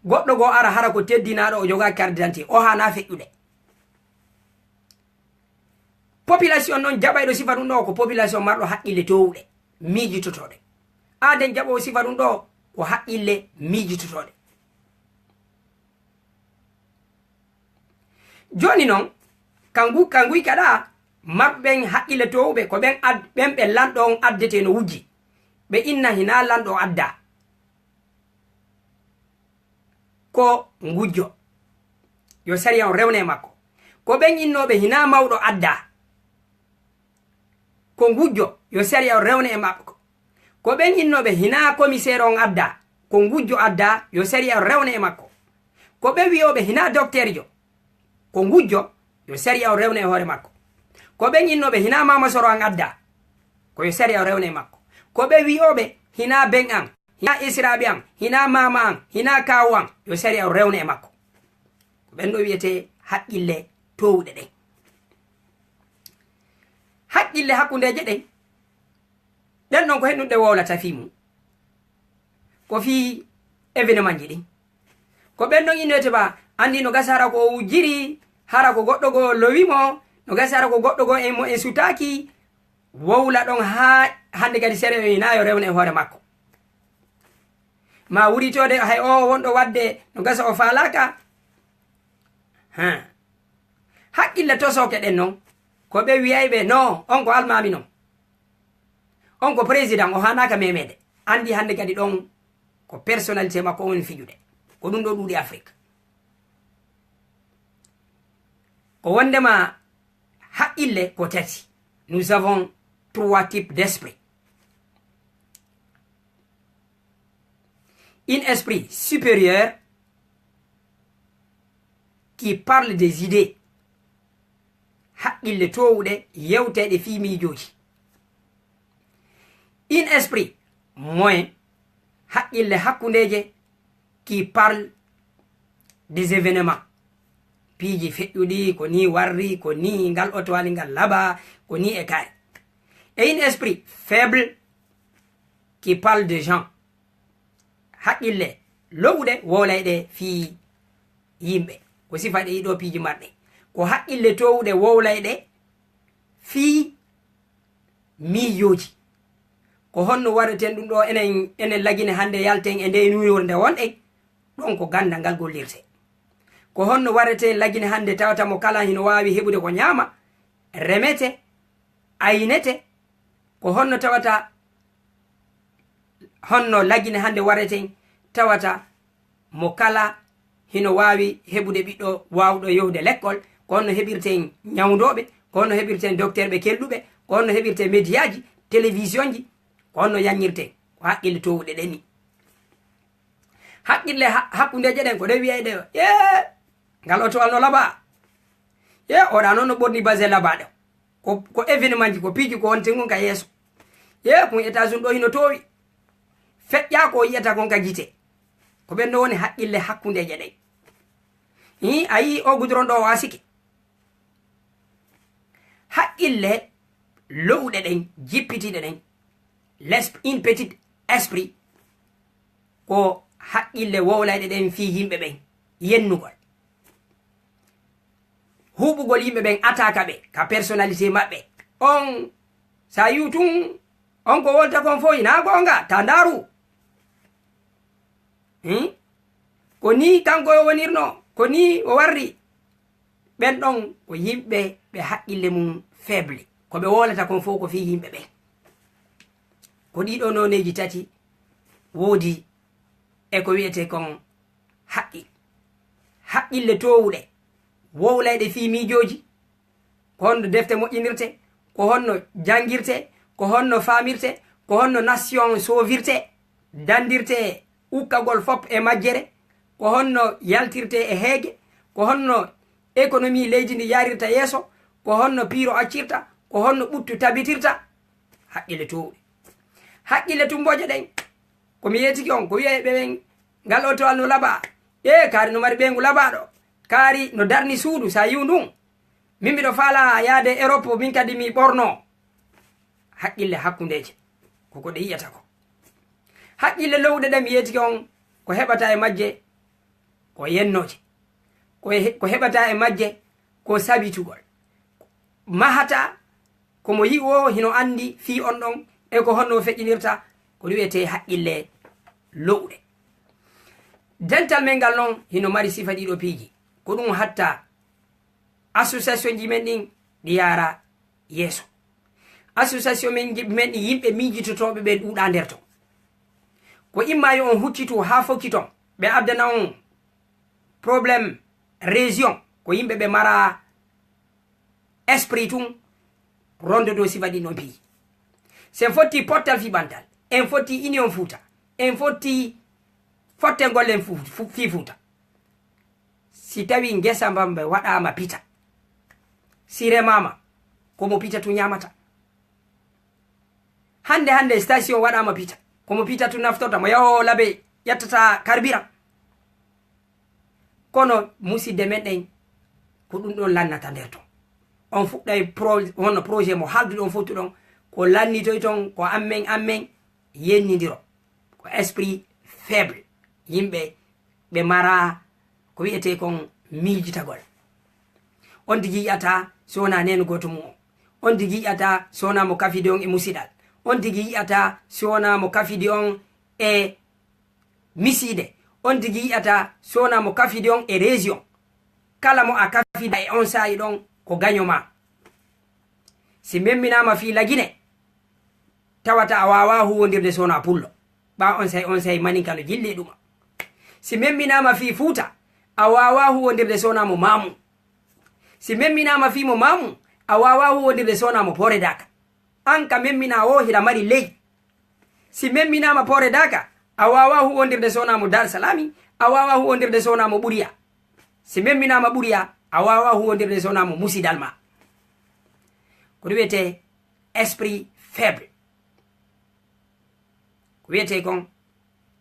Goɗɗo goo ara hara ko teddinaaɗo o jogaaki carte d'identité, o haanaa feƴƴude. Population non jaɓayɗo sifa ɗum ɗoo ko population marɗo haqqille toowuɗe, miijitotooɗe. Aaden jaɓoowo sifa ɗum ɗoo ko haqqille miijitotooɗe. Jooni non, ka ngu-, ka nguyka ɗaa, marɓe ɓen haqqille toowuɓe, ko ɓen ad-, ɓen ɓe lanɗo on addetee no wujji. Ɓe inna hinaa lanɗo addaa. Ko ngujjo. Yo sariya on rewne e makko. Ko ɓen innooɓe hinaa mawɗo addaa. Ko ngujjo, yo sariya on rewne e makko. Ko ɓen innooɓe hinaa komiseer on addaa, ko ngujjo addaa, yo sariya on rewne e makko. Ko ɓen wi'ooɓe hinaa dokteerjo, ko ngujjo, yo sariya on rewne e hoore makko. Ko ɓen innooɓe hinaa Maama Soro an addaa, ko yo sariya on rewne e makko. Ko ɓen wi'ooɓe hinaa ben an, hinaa esiraaɓe an, hinaa maama an, hinaa kaawu an, yo sariya on rewne e makko. Ko ɓen ɗoo wiyetee haqqille toowuɗe ɗen. Haqqille hakkundeeje ɗen, ɗen ɗon ko henɗun ɗe wowlata fii mum. Ko fii événement ji ɗin. Ko ɓen ɗon innoyte ba, anndi no gasa hara ko o wujjiri, hara ko goɗɗo goo lowi mo, no gasa hara ko goɗɗo goo en mo en sutaaki, wowla ɗon haa hannde kadi sariya on hinaa yo rewne e hoore makko. Maa wuritoode hay o wonɗo waɗde no gasa o faalaaka. Haa. Haqqille tosooke ɗen non, ko ɓe wiyayɓe, "Non, on ko almaami non. On ko président, o haanaaka memeede." Anndi hannde kadi ɗon ko personnalité makko on fijude. Ko ɗum ɗoo ɗuuɗi Afrik. Ko wonndema haqqille ko tati. Nous avons trois types d'esprit. Un esprit supérieur qui parle des idées. Haqqille toowuɗe yewteeɗe fii miijooji. Un esprit moyen, haqqille hakkundeeje qui parle des événements. Piiji feƴƴuɗi, ko nii warri, ko nii ngal otowaali ngal laba, ko nii e kaari. Et un esprit faible qui parle des gens. Haqqille lowuɗe wowlayɗe fii yimɓe. Ko sifa ɗe ɗiɗo piiji marɗe. Ko haqqille toowuɗe wowlayɗe fii miijooji. Ko honno waɗeten ɗum ɗo enen, enen Lagine hannde yalten e nde nuure nde wonɗen? Ɗon ko ganndal ngal gollirte. Ko honno waɗeten Lagine hannde tawata mo kala hino waawi heɓude ko ñaama, remete, aynete? Ko honno tawata, honno Lagine hannde waɗeten tawata mo kala hino waawi heɓude ɓiɗɗo waawɗo yahude lekkol? Ko honno heɓirten ñawndooɓe? Ko honno heɓirten dokterɓe kelɗuɓe? Ko honno heɓirten mediyaaji, telewisionji? Ko honno yanñirten? Ko haqqille toowuɗe ɗen ni. Haqqille ha-, hakkundeeje ɗen ko ɗe wiyayɗe, "Yee, ngal oto alno labaa. Yee, oɗa noon no ɓorni base labaaɗo." Ko, ko événement ji, ko piiji ko wonten kon ka yeeso. Yee, kun États-Unis ɗo hino toowi. Feƴƴa ko yiyata kon ka gite. Ko ɓen ɗo woni haqqille hakkundeeje ɗen. Hii, a yii o goudron ɗo o asike. Haqqille lo'uɗe ɗen, jippitiiɗe ɗen, l'esprit, une petite esprit, ko haqqille wowlayɗe ɗen fii yimɓe ɓen, yennugol. Huuɓugol yimɓe ɓen, attaque ɓe, ka personnalité maɓɓe. On, sa yi'u tun, on ko wolta kon fof, hinaa goonga, ta ndaaru. Hmm? Ko nii kanko o wonirno, ko nii o warri. Ɓen ɗon ko yimɓe ɓe haqqille mum faible. Ko ɓe wolata kon fof ko fii yimɓe ɓen. Ko ɗii ɗoo nooneeji tati woodi e ko wi'etee kon haqqil-, haqqille toowuɗe, wowlayɗe fii miijooji, ko honno defte moƴƴinirte, ko honno janngirte, ko honno faamirte, ko honno nation soofirte, danndirte ukkagol fop e majjere, ko honno yaltirte e heege, ko honno économie leydi ndi yaarirta yeeso, ko honno piiro accirta, ko honno ɓuttu tabitirta. Haqqille toowuɗe. Haqqille tumbooje ɗen, ko mi yeetiki on, ko wi'ayɓe ɓen, ngal oto alno labaa. Ee, kaari no mari ɓeyngu labaaɗo. Kaari no darni suudu, sa yi'u ndun. Min miɗo faalaa yaade Europe, min kadi mi ɓorno. Haqqille hakkundeeje, ko ko ɗe yi'ata ko. Haqqille lowɗe ɗe mi yeetike on, ko heɓata e majje ko yennooje. Ko he-, ko heɓata e majje ko sabitugol. Mahata ko mo yi'u o hino anndi fii on ɗon e ko honno o feƴƴinirta, ko ɗum wiyetee haqqille lowɗe. Dental men ngal non hino mari sifa ɗiɗo piiji. Ko ɗum hatta association ji men ɗin ɗi yaara yeeso. Association men ji, men ɗin yimɓe miijitotooɓe ɓe ɗuuɗaa nder ton. Ko imma yo on huccitu haa fokki ton, ɓe addana on problème région, ko yimɓe ɓe mara esprit tun rondo dow sifa ɗin on piiji. Si en fotti pottal fii ɓantal, en fotti union Fuuta, en fotti fotte ngollen fu-, fu-, fii Fuuta. Si tawi ngesa mbambe waɗaama pita, si remaama, ko mo pita tun ñaamata. Hannde hannde station waɗaama pita, ko mo pita tun naftorta, mo yaho labe ƴettata carburant. Kono musidde men ɗen, ko ɗum ɗon lannata nder ton. On fuɗɗay pro-, hono projet mo haalduɗon fottuɗon, ko lannitoy ton, ko ammen, ammen, yennindiro. Ko esprit faible. Yimɓe ɓe mara ko wi'etee kon miijitagol. On tigi yi'ata si wonaa neene gooto mum on. On tigi yi'ata si wonaa mo kafidi on e musidal. On tigi yi'ata si wonaa mo kafidi on e misiide. On tigi yi'ata si wonaa mo kafidi on e région. Kala mo a kafida e on saa'i ɗon ko gaño ma. Si memminaama fii Lagine, tawata a waawaa huuwondirde si wonaa pullo. Ɓaa onsay, onsay maninka no jilli e ɗuma. Si memminaama fii Fuuta, a waawaa huuwondirde si wonaa mo maamu. Si memminaama fii mo maamu, a waawaa huuwondirde si wonaa mo Poore Daaka. An ka memminaa woo hiɗa mari ley. Si memminaama Poore Daaka, a waawaa huuwondirde si wonaa mo Dar Salaami, a waawaa huuwondirde si wonaa mo Ɓuriya. Si memminaama Ɓuriya, a waawaa huuwondirde si wonaa mo musidal maa. Ko ɗum wiyetee esprit faible. Ko wiyetee kon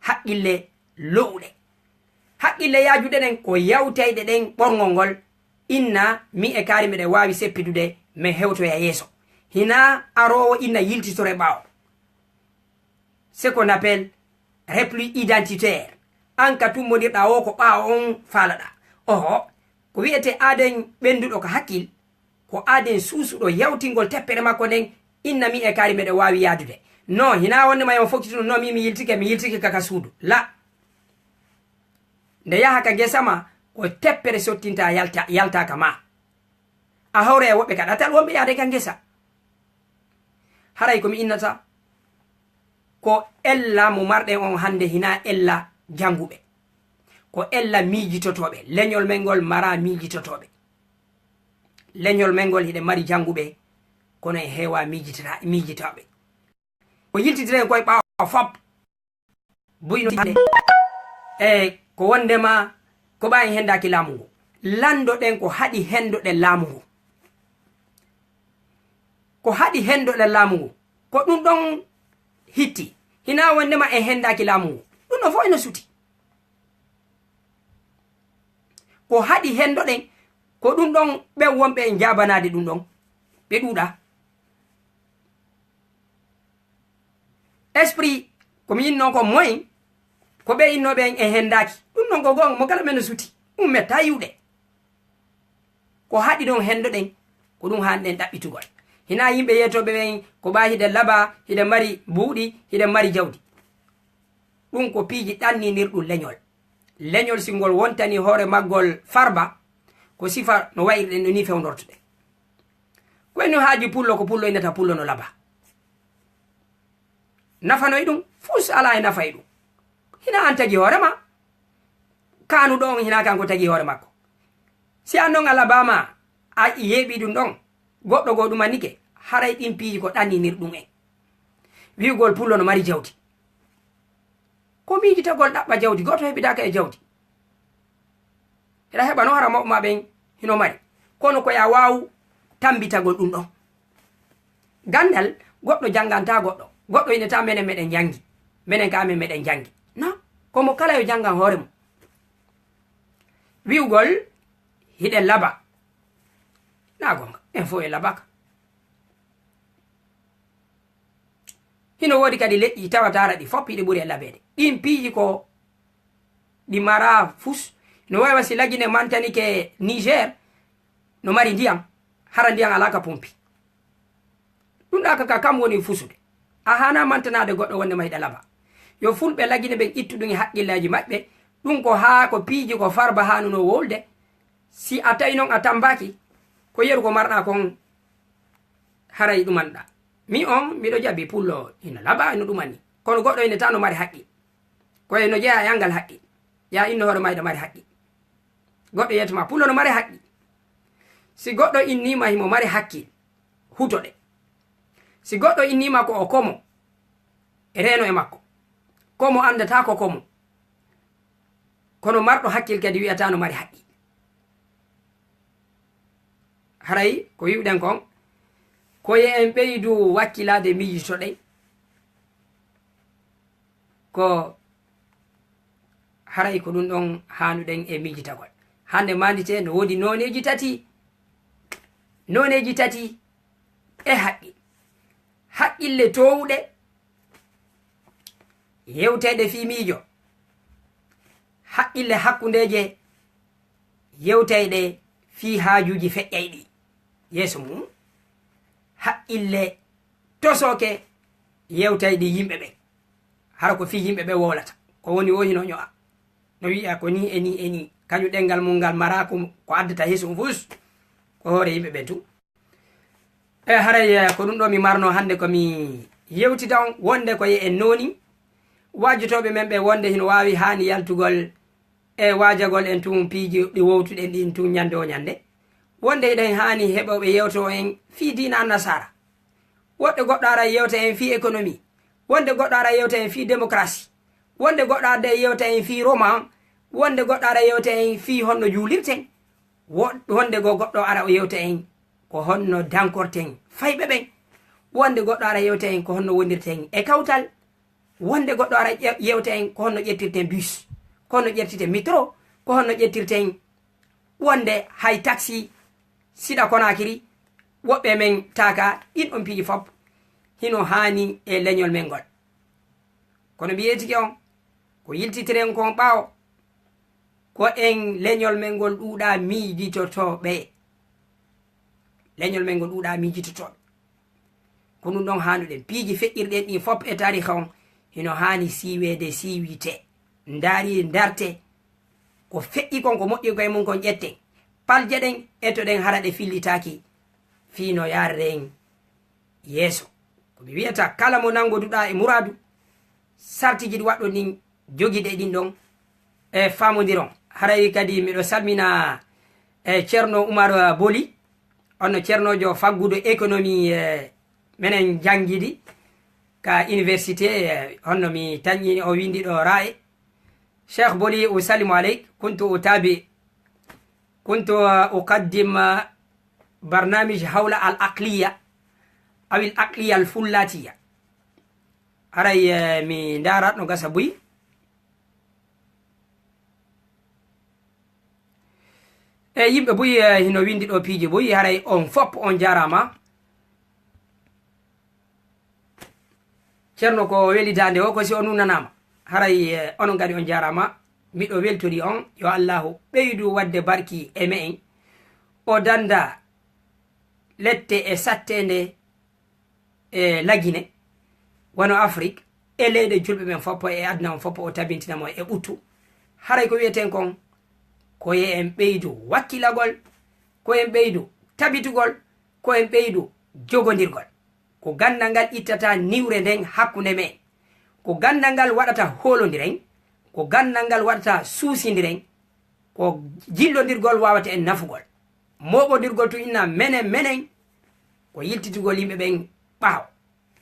haqqille lo'uɗe. Haqqille yaajuɗe ɗen ko yawtayɗe ɗen ɓorngol ngol, inna mi e kaari miɗen waawi seppidude, men hewtoya yeeso. Hinaa aroowo inna yiltitore ɓaawo. C'est qu'on appelle repli identitaire. An ka tummbondirɗaa o ko ɓaawo on faalaɗaa. Oho, ko wiyetee aaden ɓennduɗo ka hakkil, Ko aaden suusuɗo yawtingol teppere makko nden, inna mi e kaari meɗen waawi yaadude. Non, hinaa wonde ma on fokkituno, non, mi, mi yiltike, mi yiltike ka, ka suudu. La. Nde yaha ka ngesa ma, ko teppere sottinta yalta, yalta ka ma. A hawra e woɓɓe ka ɗatal, wonɓe yaade ka ngesa. Haray ko mi innata, ko ella mo marɗen on hannde hinaa ella jannguɓe. Ko ella miijitotooɓe. Leñol men ngol maraa miijitotooɓe. Leñol men ngol hiɗen mari jannguɓe, kono en heewaa miijitata-, miijitaaɓe. Ko yiltitiren koye ɓaawo fop. Buy no haalde. E ko wondema ko ɓaawo en henndaaki laamu ngu. Lanndoɗen ko haɗi henndoɗen laamu ngu. Ko haɗi henndoɗen laamu ngu. Ko ɗum ɗon hitti. Hinaa wondema en henndaaki laamu ngu. Ɗum ɗon fof ene suti. Ko haɗi henndoɗen, ko ɗum ɗon ɓen wonɓe en jaabanaade ɗum ɗon. Ɓe ɗuuɗaa. Esprit, ko mi innoo ko moyen, ko ɓe innooɓe en, en henndaaki. Ɗum ɗon ko goonga, mo kala men no suti. Ɗum mettaa yi'ude. Ko haɗi ɗon henndoɗen, ko ɗum haanɗen ɗaɓɓitugol. Hinaa yimɓe yeetooɓe ɓen ko ɓaa hiɗen labaa, hiɗen mari buuɗi, hiɗen mari jawdi. Ɗum ko piiji ɗanninirɗum leñol. Leñol, si ngol wontanii hoore maggol farba, ko sifa no wa'irɗen no nii fewndortuɗen. Ko en no haaji pullo, ko pullo innata pullo no labaa. Nafanoy ɗum, fus alaa e nafa e ɗum. Hinaa an tagi hoore ma, kaanuɗo on hinaa kanko tagi hoore makko. Si an non a labaama, a yeeɓi ɗum ɗon, goɗɗo goo ɗumannike, haray ɗin piiji ko ɗanninirɗum en. Wi'ugol pullo no mari jawdi. Ko miijitagol ɗaɓɓa jawdi, gooto heɓidaaka e jawdi. Hiɗa heɓa no hara mawɓe ma ɓen hino mari. Kono ko yaa waawu tambitagol ɗum ɗon. Ganndal, goɗɗo janngantaa goɗɗo. Goɗɗo innata menen meɗen janngi. Menen ka amen meɗen janngi. Non, ko mo kala yo janngan hoore mum. Wi'ugol hiɗen laba. Naa goonga, en fof e labaka. Hino woodi kadi leƴƴi tawataara ɗi fop hiɗi ɓuri e labeede. Ɗin piiji ko ɗi maraa fus. No waawi si Lagine mantanike Niger, no mari ndiyam, hara ndiyam alaa ka pompi. Ɗum ɗa ka, ka kam woni fusude. A haanaa mantanaade goɗɗo wonde ma hiɗa laba. Yo fulɓe Lagine ɓen ittu ɗum e haqqillaaji maɓɓe. Ɗum ko haa ko piiji ko farba haanunoo wowlude. Si a tawi non a tambaaki, ko yeru ko marɗa kon haray ɗumanɗa. Mi on, miɗo jaɓi pullo ina laba, ino ɗumani. Kono goɗɗo ina tan no mari haqqi. Ko e no jeyaa e angal haqqi. Yaa inno hoore ma hiɗa mari haqqi. Goɗɗo yettoma pullo no mari haqqi. Si goɗɗo innima himo mari haqqi, hutoɗe. Si goɗɗo innima ko o komo, e reeno e makko. Komo anndata ko komo. Kono marɗo hakkil kadi wi'ata no mari haqqi. Haray ko wi'uɗen kon, ko ye en ɓeydu wakkilaade miijitoɗen. Ko haray ko ɗum ɗon haanuɗen e miijitagol. Hannde maandite no woodi nooneeji tati. Nooneeji tati e haqqi. Haqqille toowuɗe, yewteeɗe fii miijo. Haqqille hakkundeeje, yewtayɗe fii haajuuji feƴƴayɗi yeeso mum. Haqqille tosooke, yewtayɗi yimɓe ɓen. Hara ko fii yimɓe ɓen wowlata. Ko woni woo hino ño'a. No wi'a ko nii e nii e nii. Kañum ɗenngal mum ngal maraa ko, ko addata yeeso mum fus. Ko hoore yimɓe ɓen tun. E haray, eh, ko ɗum ɗo mi marno hannde ko mi yewtida on, wonde ko ye en nooni waajotooɓe men ɓe wonde hino waawi haani yaltugol e waajagol en tun piiji ɗi wowtuɗen ɗin tun ñannde o ñannde. Wonde hiɗen haani heɓooɓe yewto en fii diina Annasaara. Woɓɓe goɗɗo ara yewta en fii économie. Wonde goɗɗo ara yewta en fii démocratie. Wonde goɗɗo arda e yewta en fii roman. Wonde goɗɗo ara yewta en fii honno juulirten. Wo-, wonde go goɗɗo ara o yewta en ko honno dankorten fayɓe ɓen. Wonde goɗɗo ara yewta en ko honno wondirten e kawtal. Wonde goɗɗo ara ƴe-, yewta en ko honno ƴettirten bus, ko honno ƴettiten métro, ko honno ƴettirten wonde hay taxi, siɗa Konaakiri, woɓɓe men taaka, ɗin on piiji fop hino haani e leñol men ngol. Kono mi yeetike on, ko yiltitiren kon ɓaawo, ko en leñol men ngol ɗuuɗaa miijitotooɓe. Leñol men ngol ɗuuɗaa miijitotooɓe. Ko ɗum ɗon haanuɗen. Piiji feƴƴirɗi en ɗin fof e taariha on hino haani siiweede, siiwitee. Ndaari, ndarte. Ko feƴƴi kon, ko moƴƴi ko e mum kon ƴetten. Paljeɗen, etoɗen hara ɗe fillitaaki fii no yaarren yeeso. Ko mi wiyata kala mo nanngoduɗaa e muraadu, sartiiji ɗi waɗɗon ɗin, jogide ɗin ɗon e faamondiron. Haray kadi miɗo salmina, e, Ceerno Umar Boli, on no ceernoojo faggudu économie, e, menen janngidi ka université, e, honno mi taƴƴini o winndi ɗo Rae. Cheikh Boli, usallimu aleyk, kuntu utabi, kuntu uqaddim barnamij hawla al aqliya aw al aqliya al fullatiya. Haray, e, mi ndaara no gasa buy. E yimɓe buy, e, hino winndi ɗo piiji buy, haray on fof on jaaraama. Ceerno, ko welidaande o, ko si o nunanaama. Haray, e, onon kadi on jaaraama. Miɗo weltori on, yo Allaahu ɓeydu waɗde barki e me'en. O dannda lette e satteende e Lagine, wano Afrik, e leyɗe julɓe ɓen fof, e aduna on fof, o tabintina mo e ɓuttu. Haray ko wi'eten kon, ko yo en ɓeydu wakkilagol, ko en ɓeydu tabitugol, ko en ɓeydu jogondirgol. Ko ganndal ngal ittata niwre nden hakkunde men. Ko ganndal ngal waɗata hoolondiren, ko ganndal ngal waɗata suusindiren, ko jillondirgol waawata en nafugol. Mooɓondirgol tun inna menen menen, ko yiltitugol yimɓe ɓen ɓaawo.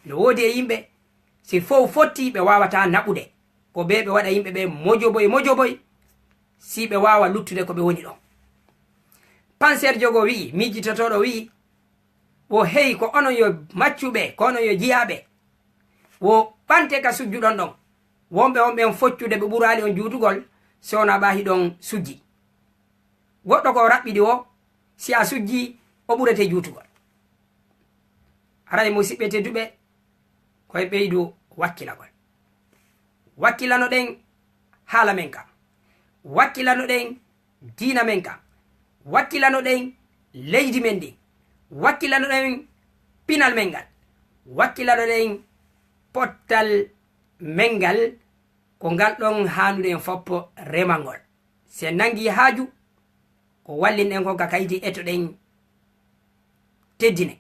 No woodi e yimɓe, si fow fotti, ɓe waawataa naɓude. Ko ɓe ɓe waɗa yimɓe ɓen mojoboy mojoboy, si ɓe waawa luttude ko ɓe woni ɗon. Panseer jogo wi'i, miijitotooɗo wi'i, wo hey, ko onon yo maccuɓe, ko onon yo jiyaaɓe, wo ɓante ka sujjuɗon ɗon. Wonɓe on ɓen foccude ɓe ɓuraali on juutugol, si wonaa ɓaa hiɗon sujji. Goɗɗo ko o raɓɓiɗi woo, si a sujjii, o ɓurete juutugol. Haray, musiɓɓe tedduɓe, ko e ɓeydu wakkilagol. Wakkilanoɗen haala men kan. Wakkilanoɗen diina men kan. Wakkilanoɗen leydi men ndin. Wakkilanoɗen pinal men ngal. Wakkilanoɗen pottal men ngal, ko ngal ɗon haanuɗen foppo remangol. Si en nangii haaju, ko wallinɗen kon ka kayti, etoɗen, teddinen.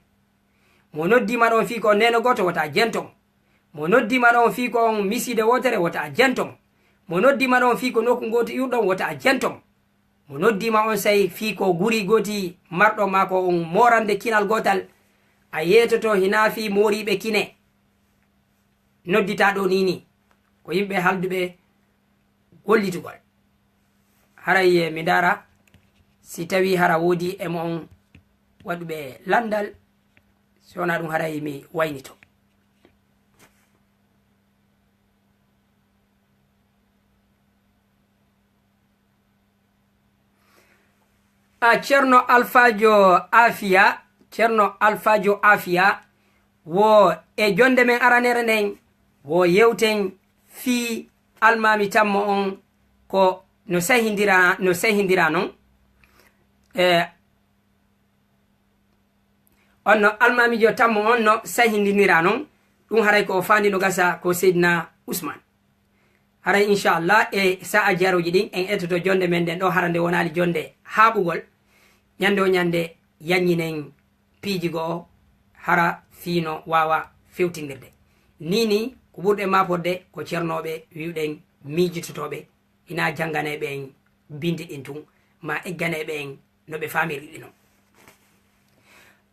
Mo noddiima ɗon fii ko on neene gooto, wota jento mo. Mo noddiima ɗon fii ko on misiide wootere, wota jento mo. Mo noddiima ɗon fii ko nokku gootu iwruɗon, wota jento mo. Mo noddiima onsay fii ko guri gooti marɗon maa ko on moorande kinal gootal, a yeetoto hinaa fii mooriiɓe kine. Nodditaa ɗoo nii nii, ko yimɓe halduɓe gollitugol. Haray mi ndaara si tawii hara woodii e mon waɗuɓe lanndal, si wonaa ɗun haray mi waynito. A Ceerno Alfaajo Aafiya, Ceerno Alfaajo Aafiya, wo e jonnde men aranere nden, wo yewten fii Almaami Tammo on, ko no sehindira, no sehindira non. E, on no Almaamiijo Tammo on no sehindinira non, ɗun haray ko o faandi no gasa ko Seydina Usmaan. Haray, inchallah, e sa'a jarooji ɗin, en ettoto jonnde men nden ɗoo, hara nde wonaali jonnde haaɓugol. Ñande o ñande, yaññinen piiji go'o, hara fii no waawa fewtindirde. Nii nii, ko ɓurɗen maaporde ko ceernooɓe, wi'uɗen miijitotooɓe, hinaa jannganeeɓe en binndi ɗin tun, maa egganeeɓe en no ɓe faamirɗi ɗi non.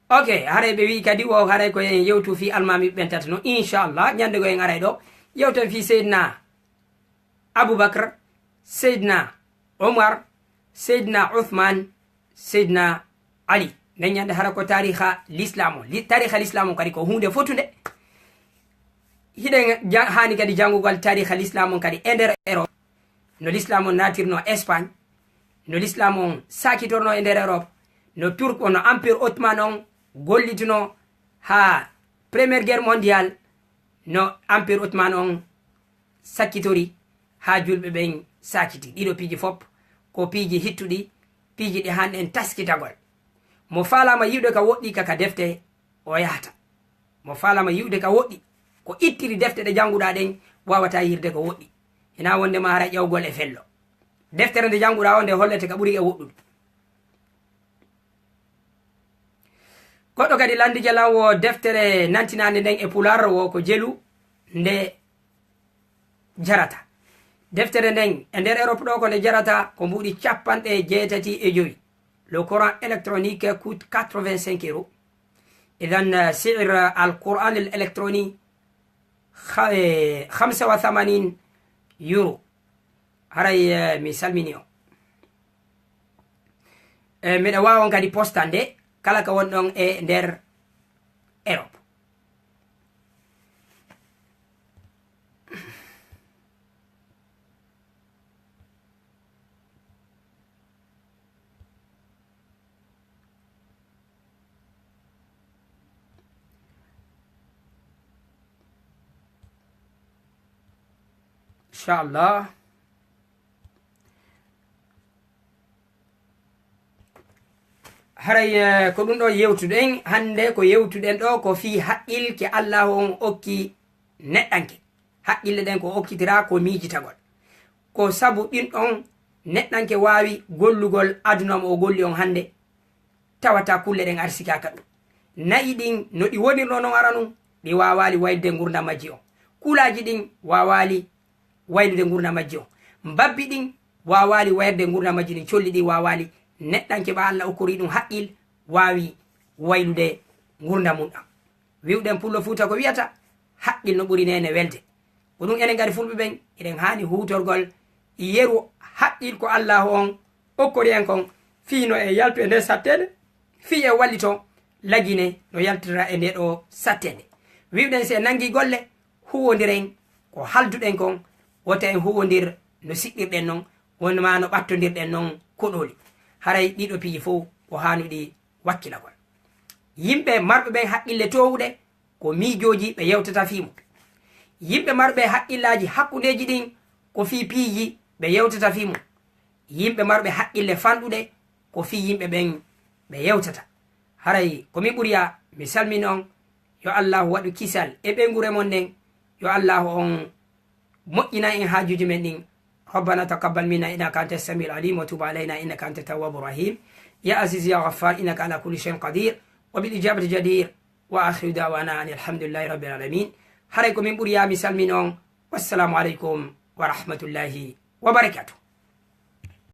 Ok, haray ɓe wi'i kadi wo haray ko en yewtu fii almaami ɓen tati non. Inchallah, ñande goo en aray ɗoo, yewten fii Seydina Abubakar, Seydina Omar, Seydina Uthman, Seydina Ali. Nden ñande hara ko taariha Lislaam on. Li-, taariha Lislaam on kadi ko huunde fotunde. Hiɗen ja-, haani kadi janngugol taariha Lislaam on kadi e nder Europe. No Lislaam on naatirnoo Espagne, no Lislaam on saakitornoo e nder Europe, no Turk on, no Empire Ottoman on gollitunoo haa Première Guerre mondiale, no Empire Ottoman on sakkitori haa julɓe ɓen saakiti. Ɗiɗo piiji fof ko piiji hittuɗi, piiji ɗi haanɗen taskitagol. Mo faalaama yi'ude ka woɗɗi ka, ka defte o yahata. Mo faalaama yi'ude ka woɗɗi, ko ittiri defte ɗe jannguɗaa ɗen, waawataa yi'irde ko woɗɗi. Hinaa wonndema hara ƴawgol e fello. Deftere nde jannguɗaa o, nde hollete ka ɓuri e woɗɗude. Goɗɗo kadi lanndike lan wo deftere nantinaande nden e Pulaar, wo ko jelu nde jarata. Deftere nden e nder Europe ɗo, ko nde jarata ko mbuuɗi capanɗe jeetati e jowi. Le Coran électronique coûte quatre-vingt-cinq euros. Idan, eh, si'ir al Quran al électronique kha-, eh, khamsa wa thamanin euro. Haray, eh, mi salmini on. Eh, miɗa waawi on kadi postande kala ka wonɗon e nder Europe. Inchallah. Haray, eh, ko ɗum ɗo yewtuɗen hannde, ko yewtuɗen ɗo ko fii haqqil ke Allaahu on okki neɗɗanke. Haqqille ɗen ko okkitiraa ko miijitagol. Ko sabu ɗin ɗon neɗɗanke waawi gollugol aduna mo o golli on hannde, tawata kulle ɗen arsikaaka ɗum. Na'i ɗin, no ɗi wonirno non aranu, ɗi waawaali waylude ngurndan majji on. Kulaaji ɗin waawaali waylude ngurndan majji on. Mbabbi ɗin waawaali waylude ngurndan majji ɗin. Colli ɗin waawaali. Neɗɗanke ɓa Alla okkori ɗum haqqil waawi waylude ngurndan mun ɗan. Wi'uɗen Pullo Fuuta ko wi'ata, haqqil no ɓuri neene welde. Ko ɗum enen kadi Fulɓe ɓen, eɗen haani huutorgol yeru haqqil ko Allaahu on okkori en kon, fii no en yaltu e nder satteende, fii en wallito Lagine no yaltira e nde ɗo satteende. Wi'uɗen si en nangi golle, huwondiren ko halduɗen kon, wota en huwondir no siɗɗirɗen non, wonma no ɓattondirɗen non koɗooli. Haray ɗiɗo piiji fow ko haanuɗi wakkilagol. Yimɓe marɓe ɓen haqqille toowuɗe ko miijooji ɓe yewtata fii mun. Yimɓe marɓe haqqillaaji hakkundeeji ɗin ko fii piiji ɓe yewtata fii mun. Yimɓe marɓe haqqille fanɗuɗe ko fii yimɓe ɓen ɓe yewtata. Haray ko mi ɓuriya, mi salmini on, yo Allaahu waɗu kisal e ɓeynguure mon nden, yo Allaahu on moƴƴinan en haajuuji men ɗin. ربنا تقبل منا إنك أنت السميع العليم وتب علينا إنك أنت التواب الرحيم. يا عزيز يا غفار إنك على كل شيء قدير وبالإجابة جدير. وآخر دعوانا أن الحمد لله رب العالمين. Haray ko min ɓuri yaa mi salmini on. Wassalamu aleykum wa rahmatullahi wa barakatuh.